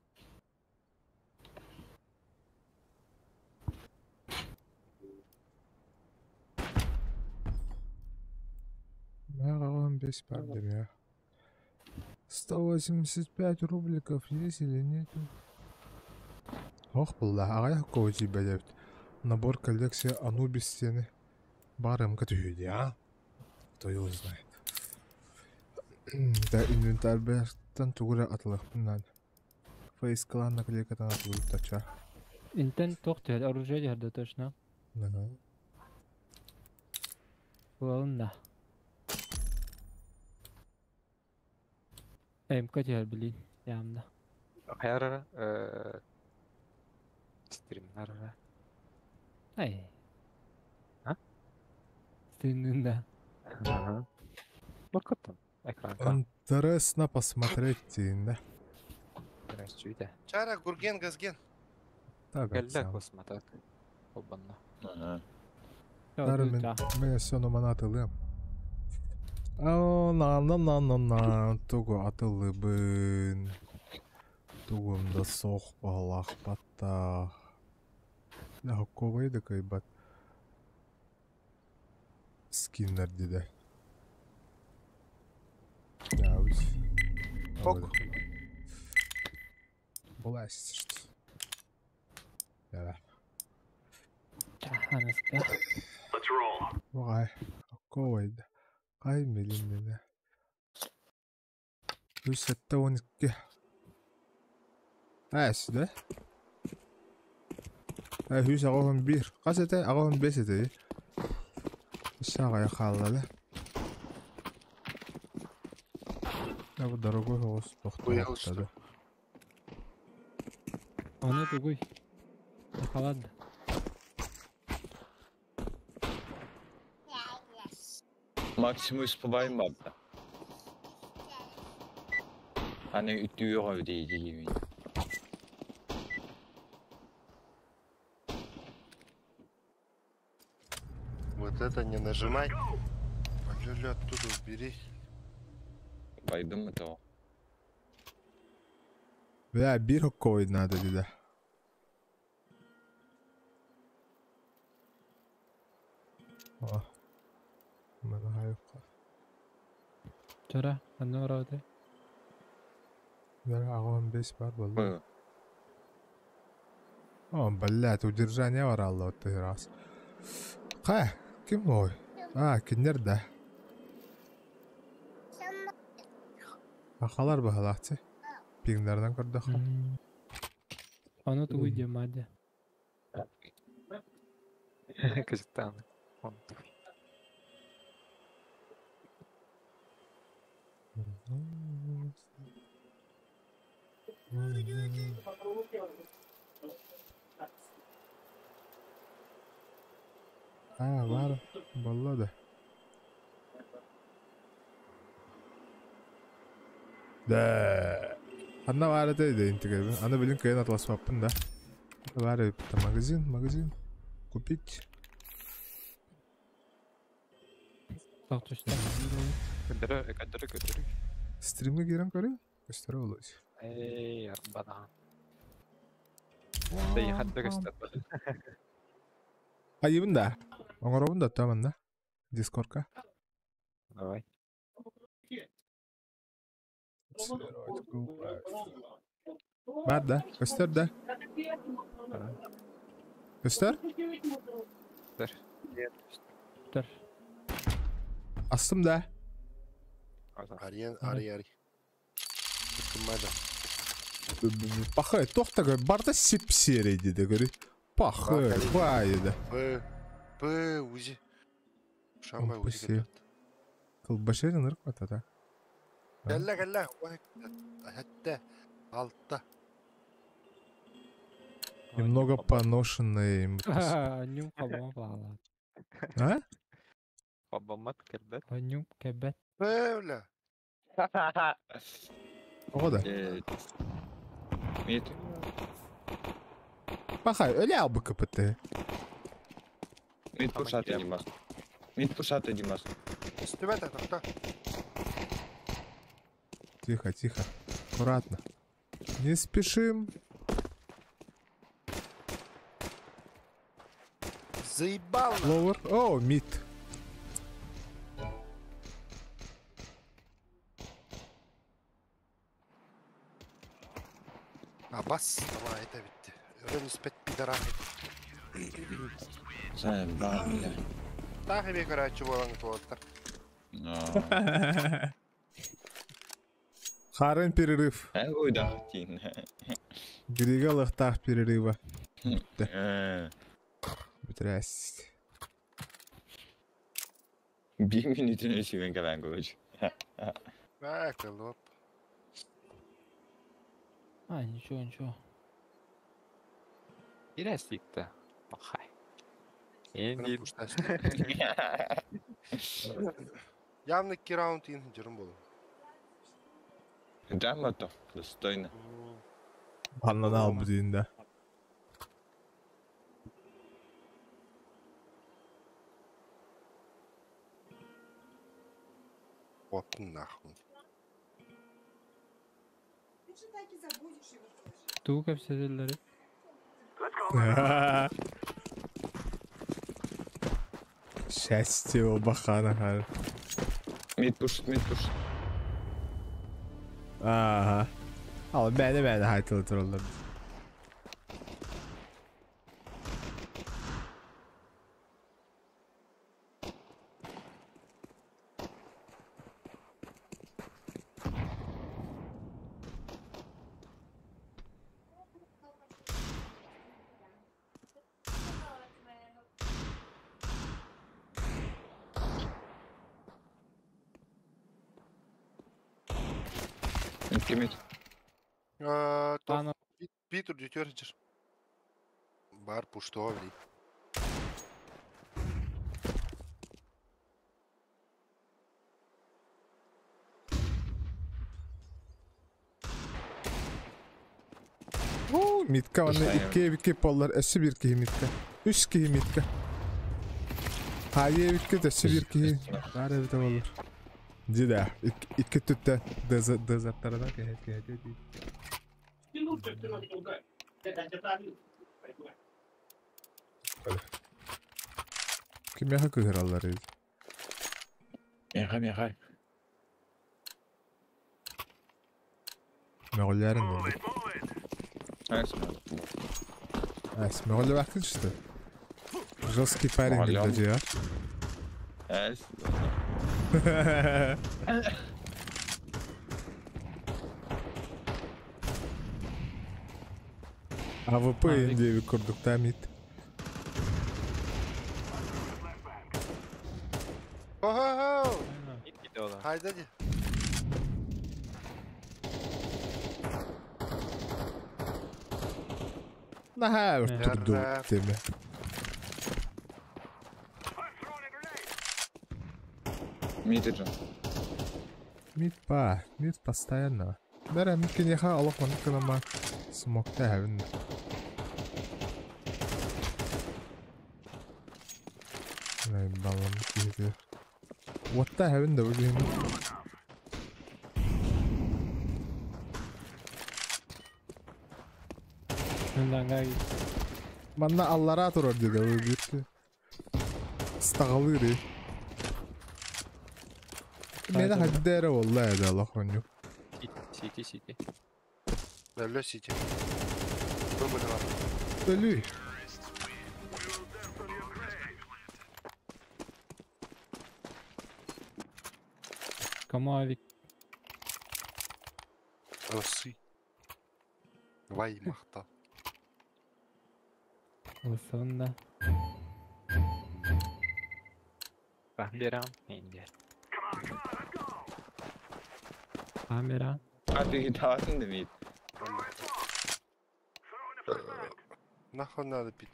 Мә, без проблем я. 185 рубликов есть или нет? Ох, была, а я какого тебя дебит? Набор коллекция Анубис стены. Барым көтүһү а? Кто его знает. Да, инвентарь бэстан тугура атылыхпын надо. Фейс клан наклейкатан атылып тача. Интен тох түһэр, оружие түһэрдэ точно. Ага. Буолун да. МК түһэр билин. Ямда. Хайарара, стримнарара. Ай. А? Стримнин да. Ага. Баркаттан. Экранка. Интересно посмотреть, да? Чүйдэ. Чара, Гурген, Газген. Так, Кэллэ космотак. Холбанна. Ага. Мен мен сону мана атылым. На на на на на тугу атылыбын. Тугум да сох балах батта. Да хокковай да кайбат. Скиннер диде. Да, уж. Ок. Бласть. Да. Аныска. Вай. Хокковай да. Кай милин Үс сәтте 12. Әс, да? Ә, хүс ағуын 1. Қас әте, ағуын 5 әте. Сағая қалды. Да, bu дорогой голос Уехал, что ли? тоқтады. Аны тугуй. Халад. Максимум успеваем бабда. Аны үтүүгө дейди. Вот это не нажимай. Лёлю оттуда убери. Байдым это. Бля, бир хоккой надо деди. О. Мана хайыққа. Чара, аны орады. Бер ағуын 5 бар болды. О, блядь, удержание бар алла вот раз. Қай? Ким ой? А, киндер да. Ахалар бахалахчы. Пиңнардан көрдөх. Аны тугуй демаде. Казахстан. Он. А, бар. Болла да. Да. Анна бар еді интегрен. Аны билин кыйын атласпаппын да. Бар это магазин, магазин. Купить. Так точно. Көдөрө, көдөрө, көдөрө. Стримге киирэн көрү. Көстөрө болуш. Эй, арбана. Дэй, хатта көстөр. Айыбын да. Оҥоробун да таманна. Дискордка. Давай. Бар да, көстөр да. Көстөр? Көстөр. Көстөр. Астым да. Ариен, ари, ари. Кыммада. Пахай, тохта барда сип серий деди көрү. Пахай, байда. Б, Б, узи. Шамбай узи. Кылбашерин ыркпата да. Кэллэ, кэллэ. Хәтте. Алта. Немного поношенные. Нюм кабама пала. А? Кабамат кебет. Нюм кебет. Бля. Ого да. Мид. Пахай, өле албы КПТ. Мид пушаты Димас. Мид пушаты Димас. Үстүбәт, тохто. Тихо, тихо. Аккуратно. Не спешим. Заебал. Ловер. О, мид. А бас, давай, это ведь. Өрөн испет пидорах. Заебал, бля. Так и короче, болан туоттар. Харын перерыв. Ой, да, тин. Григалах перерыва. Бутырас. Bir minutun сүйген калан короче. А, колоп. А, ничего, ничего. Ирәсликте. Пахай. Энди. Явно ки раунд ин жүрүм болу. Грамотно, достойно. Аннан ал бу дейін да. Оптун нахуй. Ты же так и забудешь его тоже. Тугу кепседелleri. Счастье бахана. Мид пуш, мид пуш. Ага. Ал бәне бәне хайтылы туралар. Мид мид. Ана. Питер дютер. Бар пушто, бли. О, митка оны икки бикки поллар өссө бир киһи митка. Үс киһи митка. Хайе бикки өссө бир киһи. Бар эбите болар. Дида, икки түттэ дезаттарына кэһэт кэһэт ди. Кимяха кыһыраллар эбит? Меха, меха. Мөҕүллэрин болду. Эс, Мөҕүллэ что? Жесткий парень Мөҕүллэ. дейді, Эс. а? АВП индеви курдукта мид. Хо-хо-хо! Мид Хайда ди. Наха турду теме. Мид же. Мид па, мид постоянно. Бәрі мид кенеха алақ маны кынама смокта әвін. Ай, балам кейді. What the heaven да bu киһини. Манна аллараа турар диде бу биир. Стаҕалыыр. Мені хадда эрэ буолла ээ олох онньук. Сити, сити. Өлө сити. Бу бар. Өлүй. Кому авик? Осы. Вай махта. Ылсыбын да. Бах берам. Инде. Камера. А ты даатын да мид. Нахуй надо пить.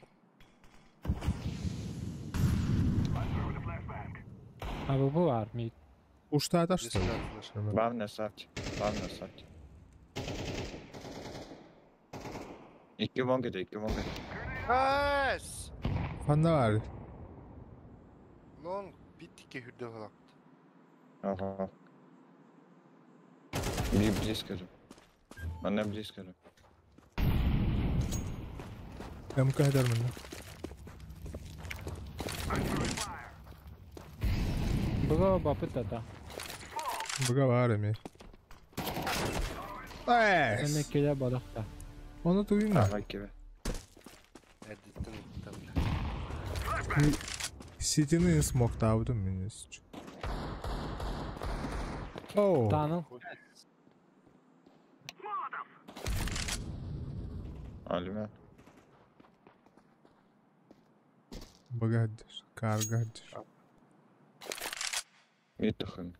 А бу бар мид. Уштаата Здесь что ли? надо флеш. Главное савчик. Главное савчик. Икки вон кетет, икки вон кетет. Найс! Ханна бар. Лонг бит ики хүрдө халак. Ага. Би близко же. Она близко же. МК хедер манна. Быга бапыт ата. Быга бар эми. Эне Эс. келе балыкта. Оны туйна. Ага, кебе. Эрдиттен ыттан бля. Ситини смоктаабытым мен өсч. Оу. Таныл. Алиме. Быга хедер. Карга хедер. Мид тухын.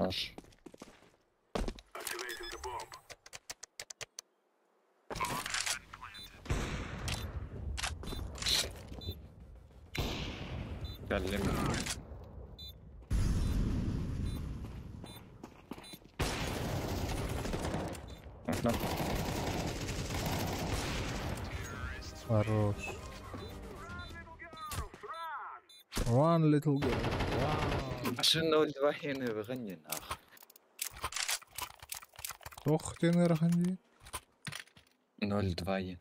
Аш. Кәллем. Окно. Хорош. One little girl. Ашы 0-2 хені вғынен ах. Тох тен ырахан дии. 0-2 ен.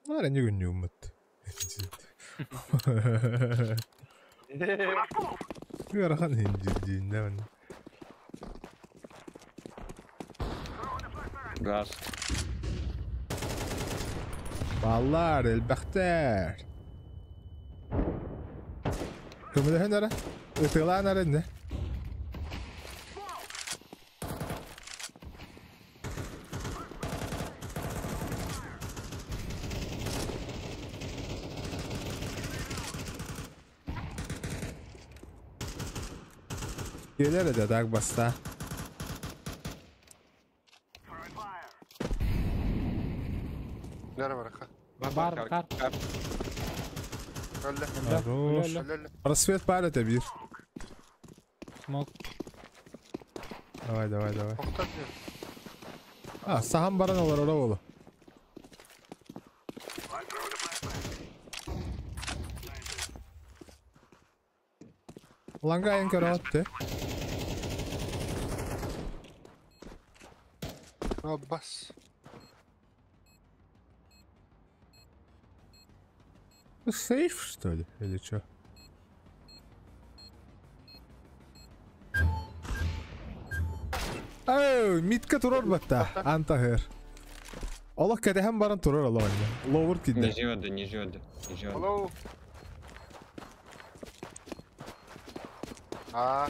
Нара не күннүммүт. Ырахан хинжирдиин да Газ. Баллар, элбэхтэр. Көмөлөһөн ара. Ытылаан ара инне. Келер эде даг баста. Нара бараха. Бар, кар. Өллө. Хорош. Өллө өллө. Рассвет бар это бир. Смок. Давай, давай, давай. Токтот диyor. А, сахан баран олар ора болу. Ланга айын көрө атты. Бас. Сейф, что ли? Или чё? Ау, митка турар батта. Антахер. Олох кәдәһәм баран турар алла инде. Ловер Не кидде. жиоды, не жиоды, не жиоды. Hello. А,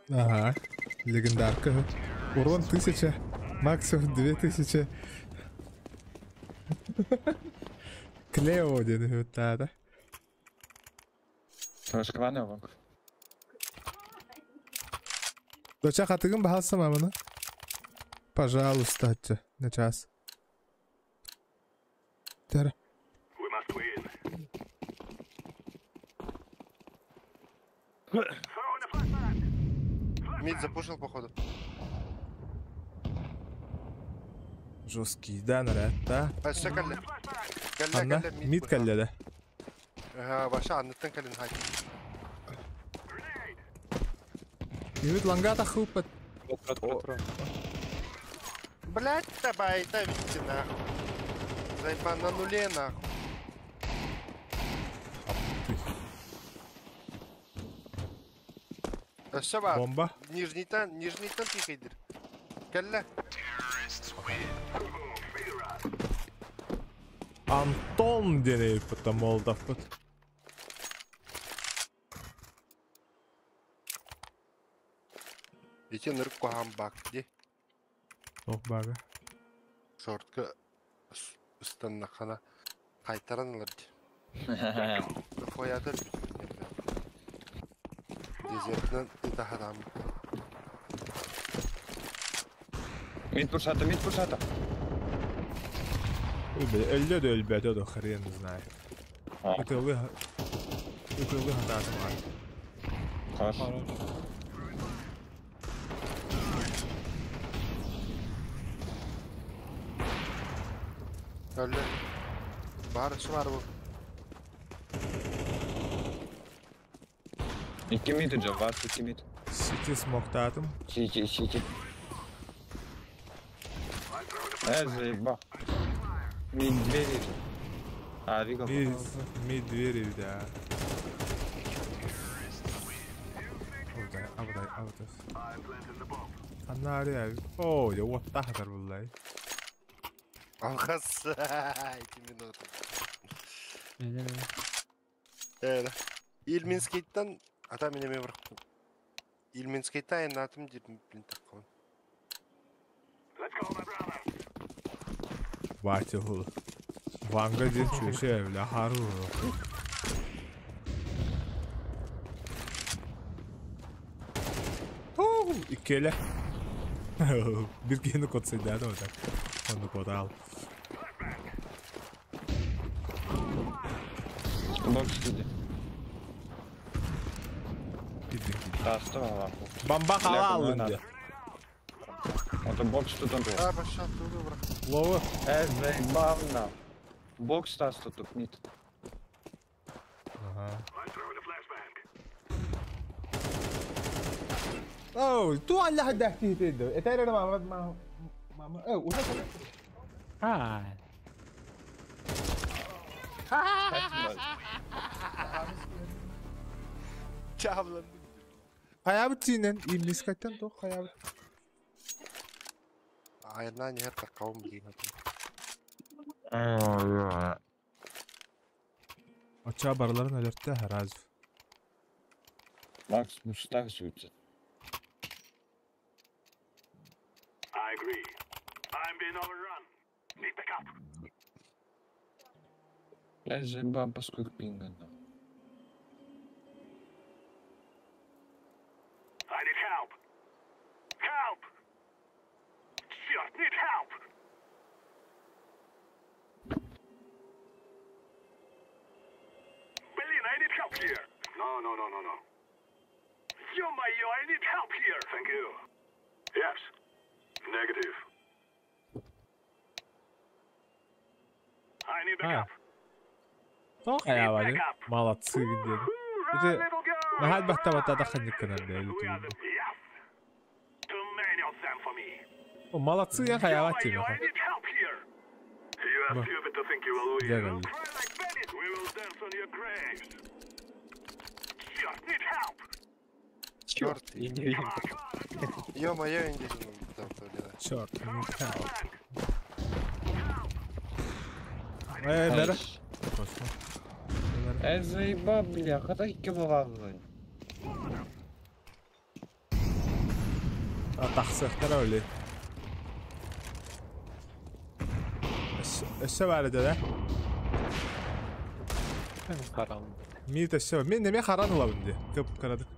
Ага. Легендарка. Урон 1000, максимум 2000. Клео ден да. Тошкваны вон. Доча хатыгын бахалса маманы. Пожалуйста, на час. Тер. Мид запушил, походу. Жесткий, да, наряд, да. А все кэллэ. Кэллэ, Анна, кэллэ, мид кэллэ да. Ага, баша анныттан кэлин хай. Мид лангата хупат. Блять, табай, та видите нахуй. Зайба на нуле нахуй. Все бар. Бомба. Нижний тан, нижний тан пикайдыр. Кэллэ. Антон диэн потом Молдовпут. Ити нырк куһаан бак ди. Ох бага. Шортка ыстаннахана хайтаран ылар ди. Хоятыр Дезертнен ытахадам. Мид пушата, мид пушата. Ой, бля, өллө да өлбөтө да хрен знает. А. Ытылы ытылы хатаатым. Хорош. Хорош. Өллө. Бар, şu бар bu. Икки мид уже, вас икки мид. Сити смоктаатым. Сити, сити. Заеба. Мид двери. А, Вига. Мид, мид двери, да. Абдай, абдай, абдай. Анна О, я вот так буоллай. Алхас. Эти минуты. Нeden? Эля. Ильминскийттан ата мене мен бір. Ильминскийттан енді атым деп блин таққан. Батя хул. Ванга диэн чүөшэ бля хару. Оу, иккеле. Бир киһини котсайдааны отак. Онну котаал. Бокс сити. Кидин кидин. Да, сто нахуй. Бомба Бля, халалын надо. де. Это бокс тут он был. А, баша, туду бра. Ловы. Заебал на. Бокс таста тут мид. Ага. Оу, ту аллах дахти тедdo. Этайра ма ма ма ма. Э, уже А, Чавлан. Хаябыт тинен имлискаттан то хаябыт. Айна не таққауым білген. Оча барларын өлөртө харазов. Макс мустах сүүтсэ. I agree. I'm being overrun. Need backup. Бля, заебал, поскольку пинга на. I need help. Help! Черт, need help! Блин, I need help here. No, no, no, no, no. Ё-моё, I need help here. Thank you. Yes. Negative. I need backup. То хаябады. Молодцы где. Run, Это little girl! Нахад бахта бата ханник канал да We are the... Yes! Too many of them for me. О, молодцы я хаябат Ё-моё, I тебе. need help here. You are Ба. stupid to think you will win. Я We'll говорю. cry like babies. We will dance on your graves. Just need help. Черт. Я не видел. Ё-моё, инде там туалет. Черт, не help. Э, бері. Космо. Заебал, бля, хата икки балалын. А тахсықтар өлі. Өссө бары да? Харам. Мит өссө. Мен неме харан ылабын де. Көп карадык.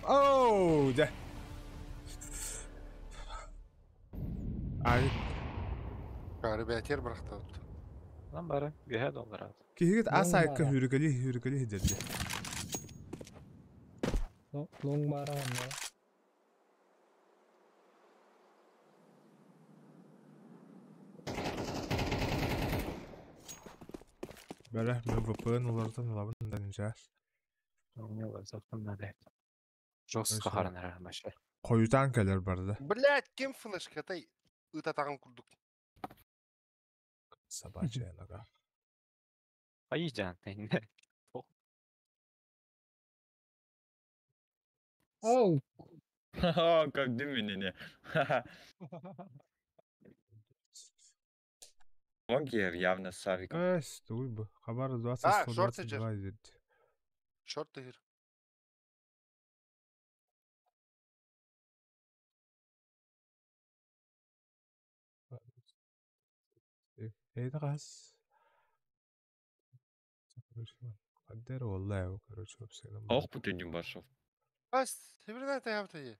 Оу, да. Ай, Ребятер бірақтауды. Нам бары, гөһә доллар. киһигит ас айкка хүрүкели хүрүкели хидерди. Long бара онно. Бля, мен ВПН улардан улабын да нежас. У меня завтра надо. Жестко харанара маша. Қоютан келер барды. Блять, кем флешкатай? Ытатаган курдук. Собачья нога. Айжан. Оу! Ха-ха, как дыммене. Лонгер явно с авиком. Стой бы. Хабар 20 А, шорты 122 дед. Шорт тыгыр. Это газ. Короче, Қадер والله, короче, вообще. Ох, путин башов. Ас, тебірін айта япты.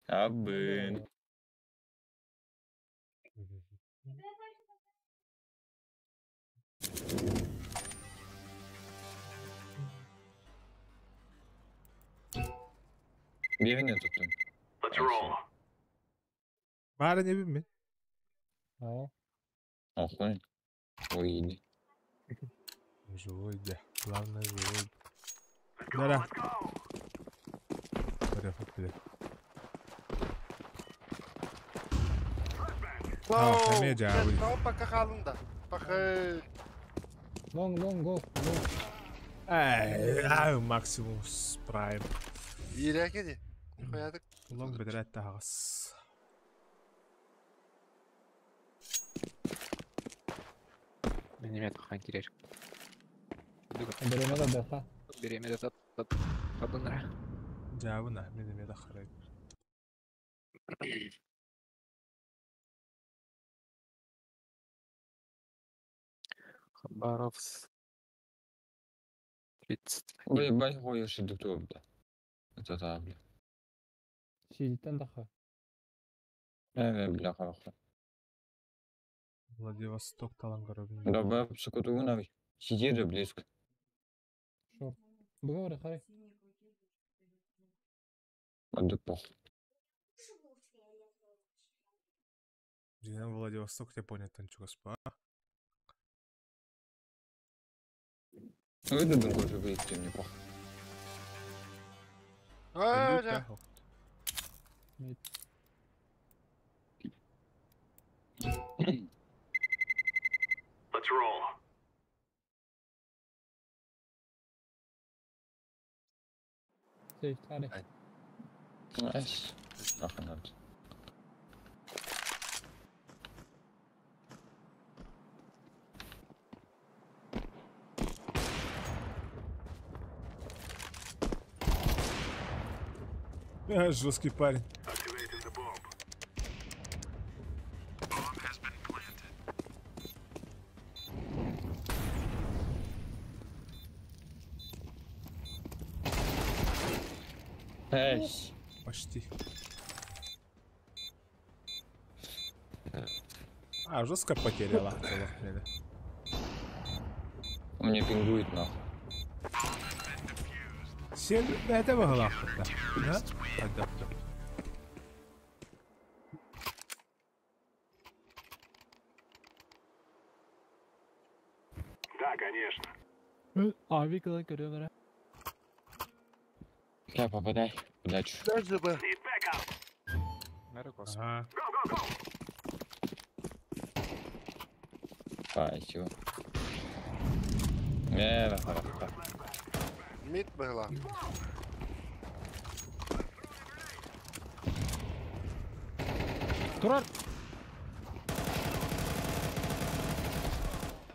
Абын. Бивне тут. Let's roll. Бары не білмей. Аа. Охуй. Ой, Живой, да. Главное, живой. Let's go, Да-да. let's go. Переход, бля. А, комедия, а вы. Пока халында. Пока. Long long go. Long. Эй, ай, Максимус Прайм. Иреке де. Нихуядык. Лонг бедрәт тағыс. Минимет хан кирер. Береме да баха. Береме да тат табынра. Жабына, мен еме да қарай. Хабаровск. 30. Ой, бай, ой, я шедукту, бля. Это та, бля. Сидиттен таха. Бля, хорошо. Владивосток талан көрөбүн. Да, бля, псикотугуна, сиди да близко. Шорт. Буга харай. Мадык пох. Динен Владивосток Японияттан чугас па. Ну, это другой же выйти, мне пох. А, да. Let's roll. Сейф хари. Найс. Нахуй надо. Жесткий парень. Activating the bomb. Bomb has been planted. Эй, Почти. А, жестко потеряла. Мені. он мне пингует нахуй. Сен бәйті бағалақ. Да? Айда. Да, конечно. Ави кыла көрө бара. Бля, попадай. Удачи. Даже бы. Need backup. Наркоз. Ага. Go, go, go. Спасибо. Хорошо. Мид была. Турар.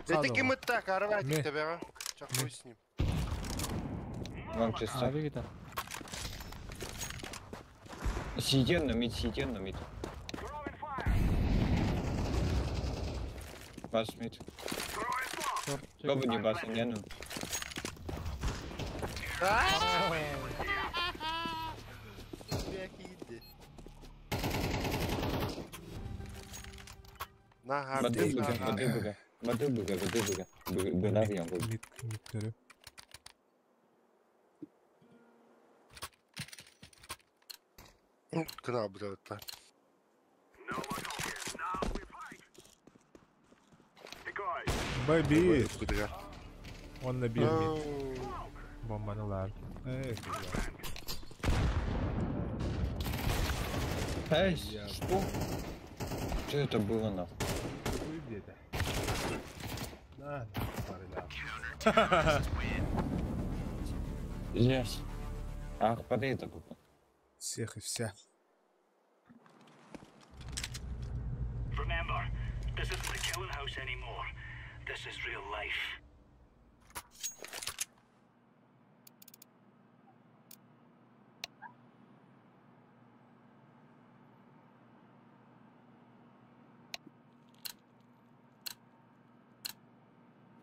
Это кем это так, арвать Ме. тебя, а? Чё, хуй с ним. Вам чисто. Ави гитар. Сиди на мид, сиди на мид. Throwing fire. Бас мид. Throwing bomb. Шорт. Бабу не бас, не ну. На Воды гарды, быга, на воды быга. Воды быга, воды быга. Бына в ямку. Мид, мид көрө. Кынаабыта. Бэби. Он набил мид. Бомбаны лар. Эх, Эй, что? Что это было нахуй? Где-то. На, Здесь. Ах, подай это купил. Всех и вся. Remember, this isn't the killing house anymore. This is real life.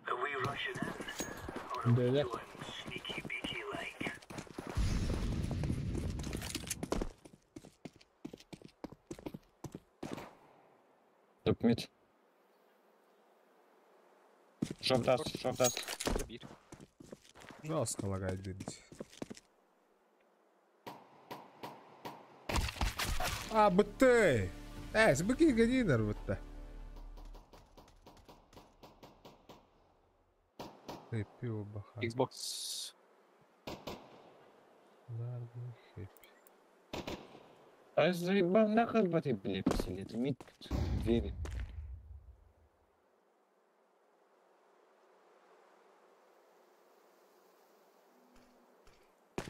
Are we rushing in? Or are we Да-да. doing sneaky beaky like? Топ мид. Шоп даст, шоп даст. Bir. Жестко лагает дымить. А, бытты! Эй, быки гони нарвытта. Ты пиво баха. Xbox. Нарвы хэппи. А заебал нахуй бы ты, блядь, посели. Это мид двери.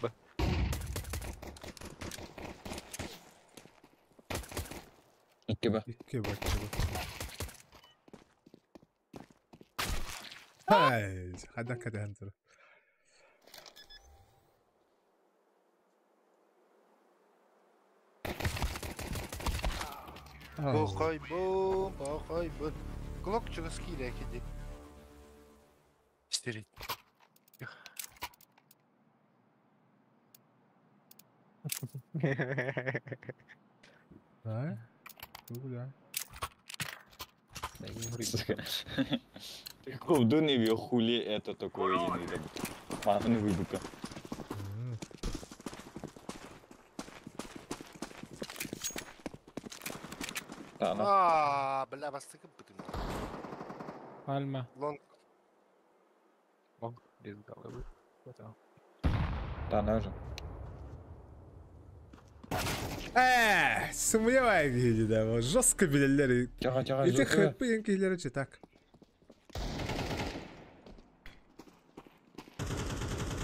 Б. Икки Б. Икки бакчы. Ай, хада кадантыр. Бохой бу, бохой бу. Глок чугас киирэ киди. Истерит. Да? Куда? Сука. Ты колдун или хули это такое или Мамины выбука. Да, ну. Аа, бля, бастыкы бытым. Пальма. Лонг. Лонг без головы. Вот Да, она же. Сымыйа киһи да, жестко билэллэр. Тихо, тихо, Ити тихо. хп киһилери че так.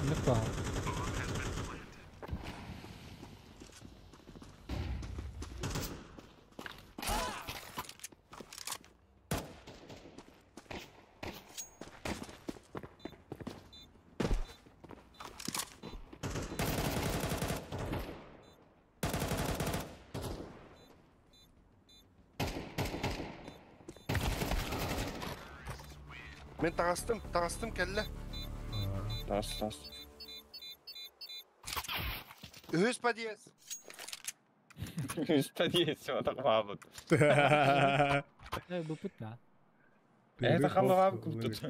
Не пал. Мен тагастым, тагастым кэллэ. Тас, тас. Үһүс подъезд. Подъезд, всё, так мабут. Э, бу путна. Это халавку тут.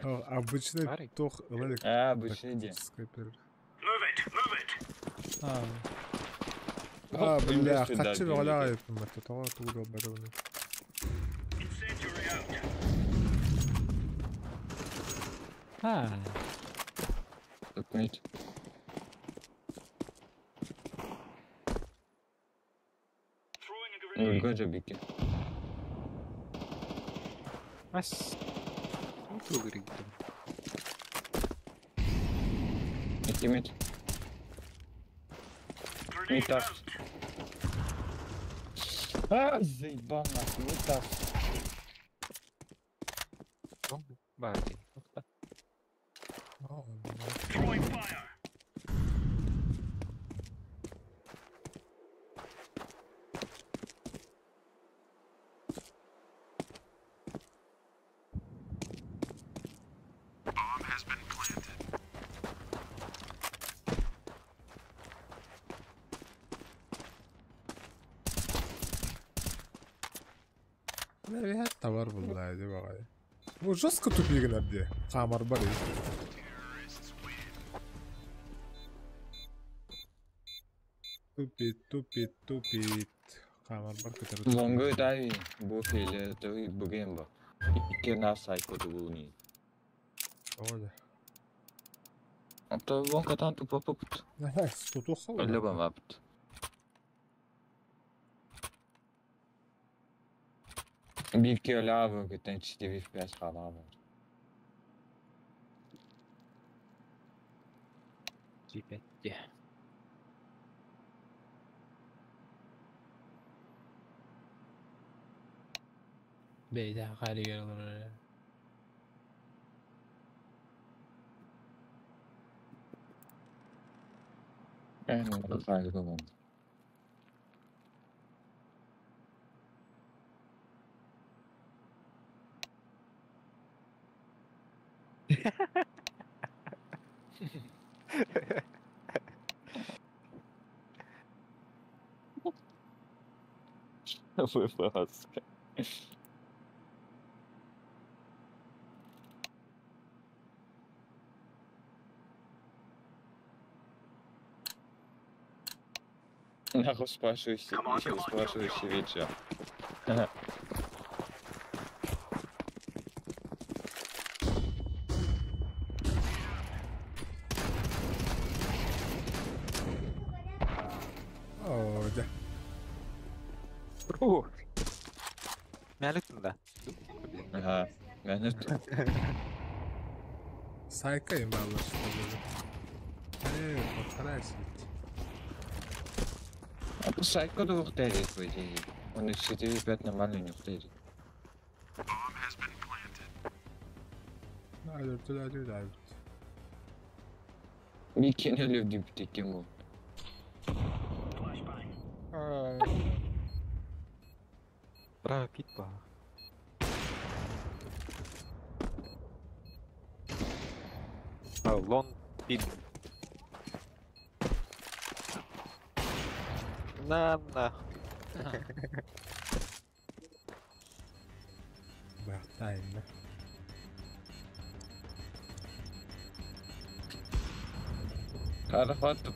Обычный Старый? тох лелик. А, обычный день. Move it, move it. А, А, бля, Сюда, хачы бери. валяет, это того туда бароны. Incendiary out. а. Топ мид. Throwing a grenade. Ну, годжа бики. Ас. Ну, ты говорит. Икки мид. Grenade Мид тас. out. А, заебал нахуй, мид тас. Лонг. Бати. Throwing fire. Бля, товар был, да, давай. Ну, жестко тупик на где. Хамар бары. Тупит, тупит, тупит. Камар бар кытары Лонгы тупит. дай бу фиолетовый бугемба. Икки на сайко тугуни. Оля. А то вон катан тупо попут. Тутуха. Леба мапт. Бивки лавы, гытен 4-5 халавы. 3-5. Бейде харигер olur. Хайгы. Вы Нахуй спрашивающий, спрашивающий вечер. О, да. О! Мялитин да. Ага, мен это. Сайка им было что ли? Постарайся. А то сайка двух дерет, по идее. Он из 4-5 нормально не вдарит. Надо. Не кинули в диптикему. Браво, пит ба. Лон пит. На нахуй. Тайм. Хара хватит.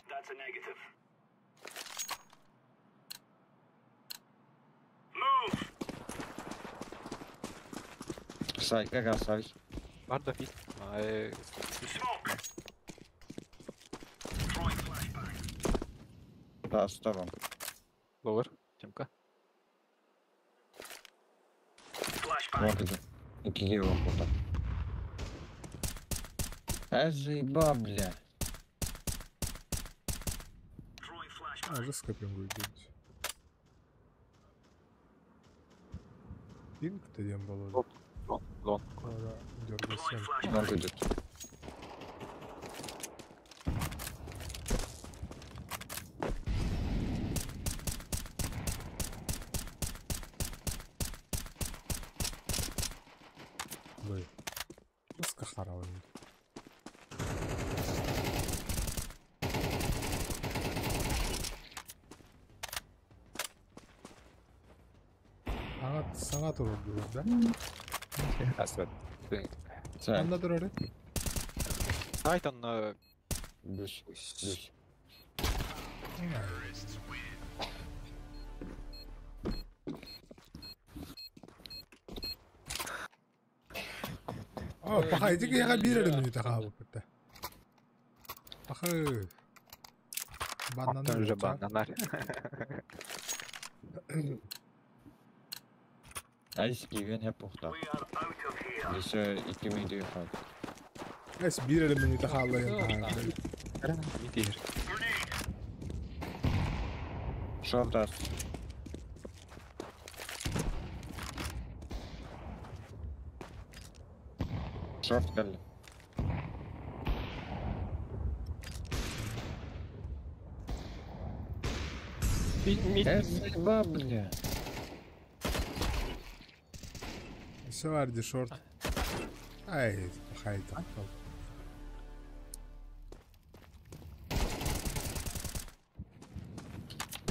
That's a negative. Move! Сайка красавец. Барда пит. Smoke! Throwing flashbang. Да, ставим. Ловер. Тимка. Flashbang. Вот это. И его вот так. А заеба, бля. Throwing flashbang. А, заскопим будет. Пинг-то дем было. Лон. Лон. Дергайся. Лонг идет. Бэй. Раскахарал. Саңа турur да? Асвет. Сайт. Анда турар. Сайт он... Бүс. Бүс. О, паха, иди я бир минута хаабыт. Паха. Банан. Антон же бананар. Айс киген хеп ухта. We are out of here. Еще 2 минута хат. Эс бир минута хаалла. Митир. Шорт Шорт келди. Заеба, бля. Все варди шорт. Ай, пахай так.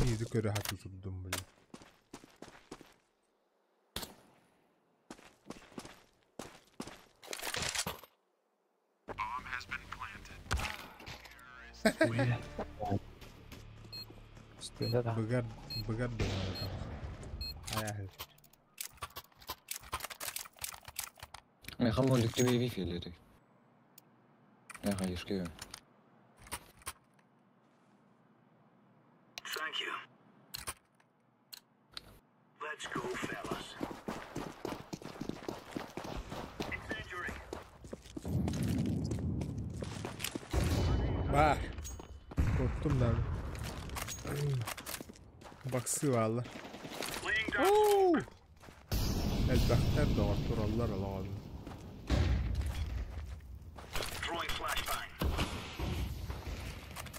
Миди көрө хаты турдум бile. Стена да. Быгар, быгар дымар. Ая. Мен хамон дүктү бейби филери. Я хайышкы. Thank you. Let's go, fellas. Incendiary. Бар. Korktum lan. Баксы valla. Laying down. Elbette doğurtururlar alalım. Throwing flashbang.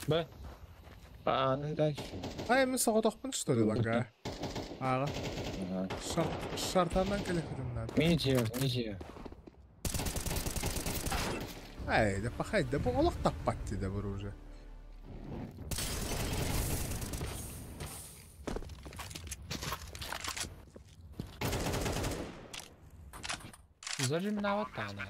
Б. Аны дай. Ай, мен соғытақпын что ли ланга? Аға. Ага. Шарт, шартандан келе хитимнан. Мини мини. Ай, да пахай, да bu олық таппат дейді бір уже. Зажимнаватана.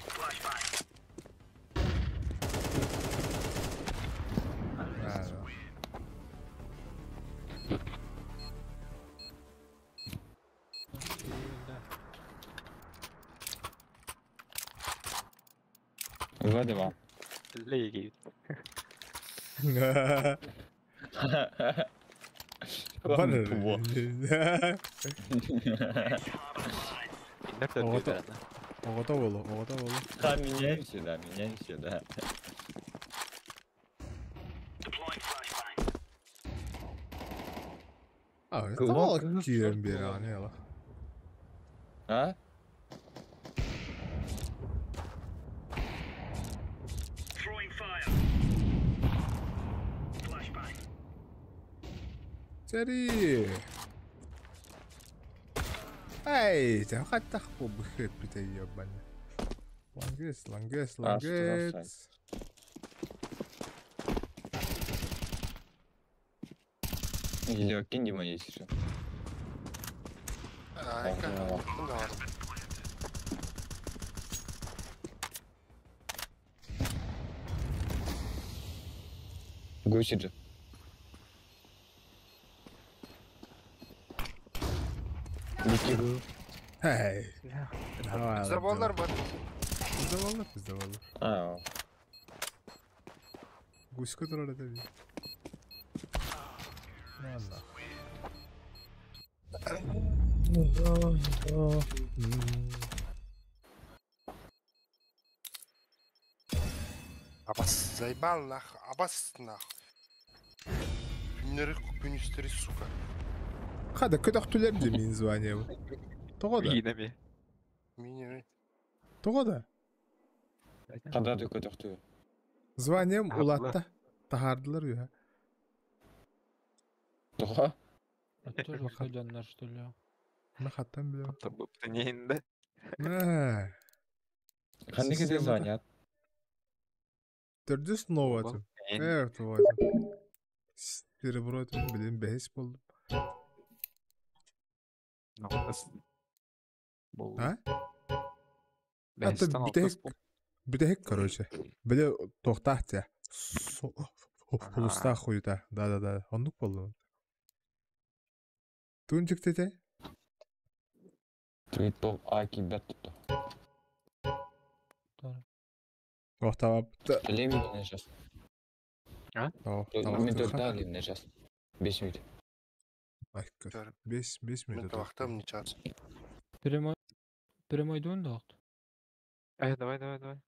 В2. Леги. Бар. Инерт Ого, өтүдө. Оғыта болу, оғыта болу. Да, меняемся, да, меняемся, да. Deploying flashbang. А, Кылмак, тамал киен бері аны ала. А? Throwing fire. Flashbang. Сәри. Ай, қаттақ бұл бұхет біте ебаны. Лангес, лангес, А, лангес. Или кинь Дима есть еще. Айка. Ага. Да. Гуси же. Бики. Эй. Bizde bollar mı? Bizde bollar, bizde bollar. А, Гуська турар это би. Ладно. Абас заебал нах, абас нах. Күннери күнүстери сука. Хада көтөх түлер де мен звание. Тоғода. Минеми. Мине. Тоғода. Когда ты көтөхтү? Званием Акылы. улатта. Тахардылар юха. Тоха? Это тоже ходяннар, что ли? Мен хаттан билем. Табып нейинде. Мә. Ханды кеде Системада. звонят? Төрдүс нова. Э, това. Серебро этим, блин, бәйс болду. А? Это бүтәһек, короче. Биле тохтаах те. Хулустаах хуйта. Да, да, да. Оннук болду. Тунчик тете? Твит топ аки бет то. Охтабап. Леми на сейчас. Мен төрт лем на сейчас. 5 минут. 5 5 Мен минут. табақтам не час. Прямой... Прямой дуун да Э, давай, давай, давай.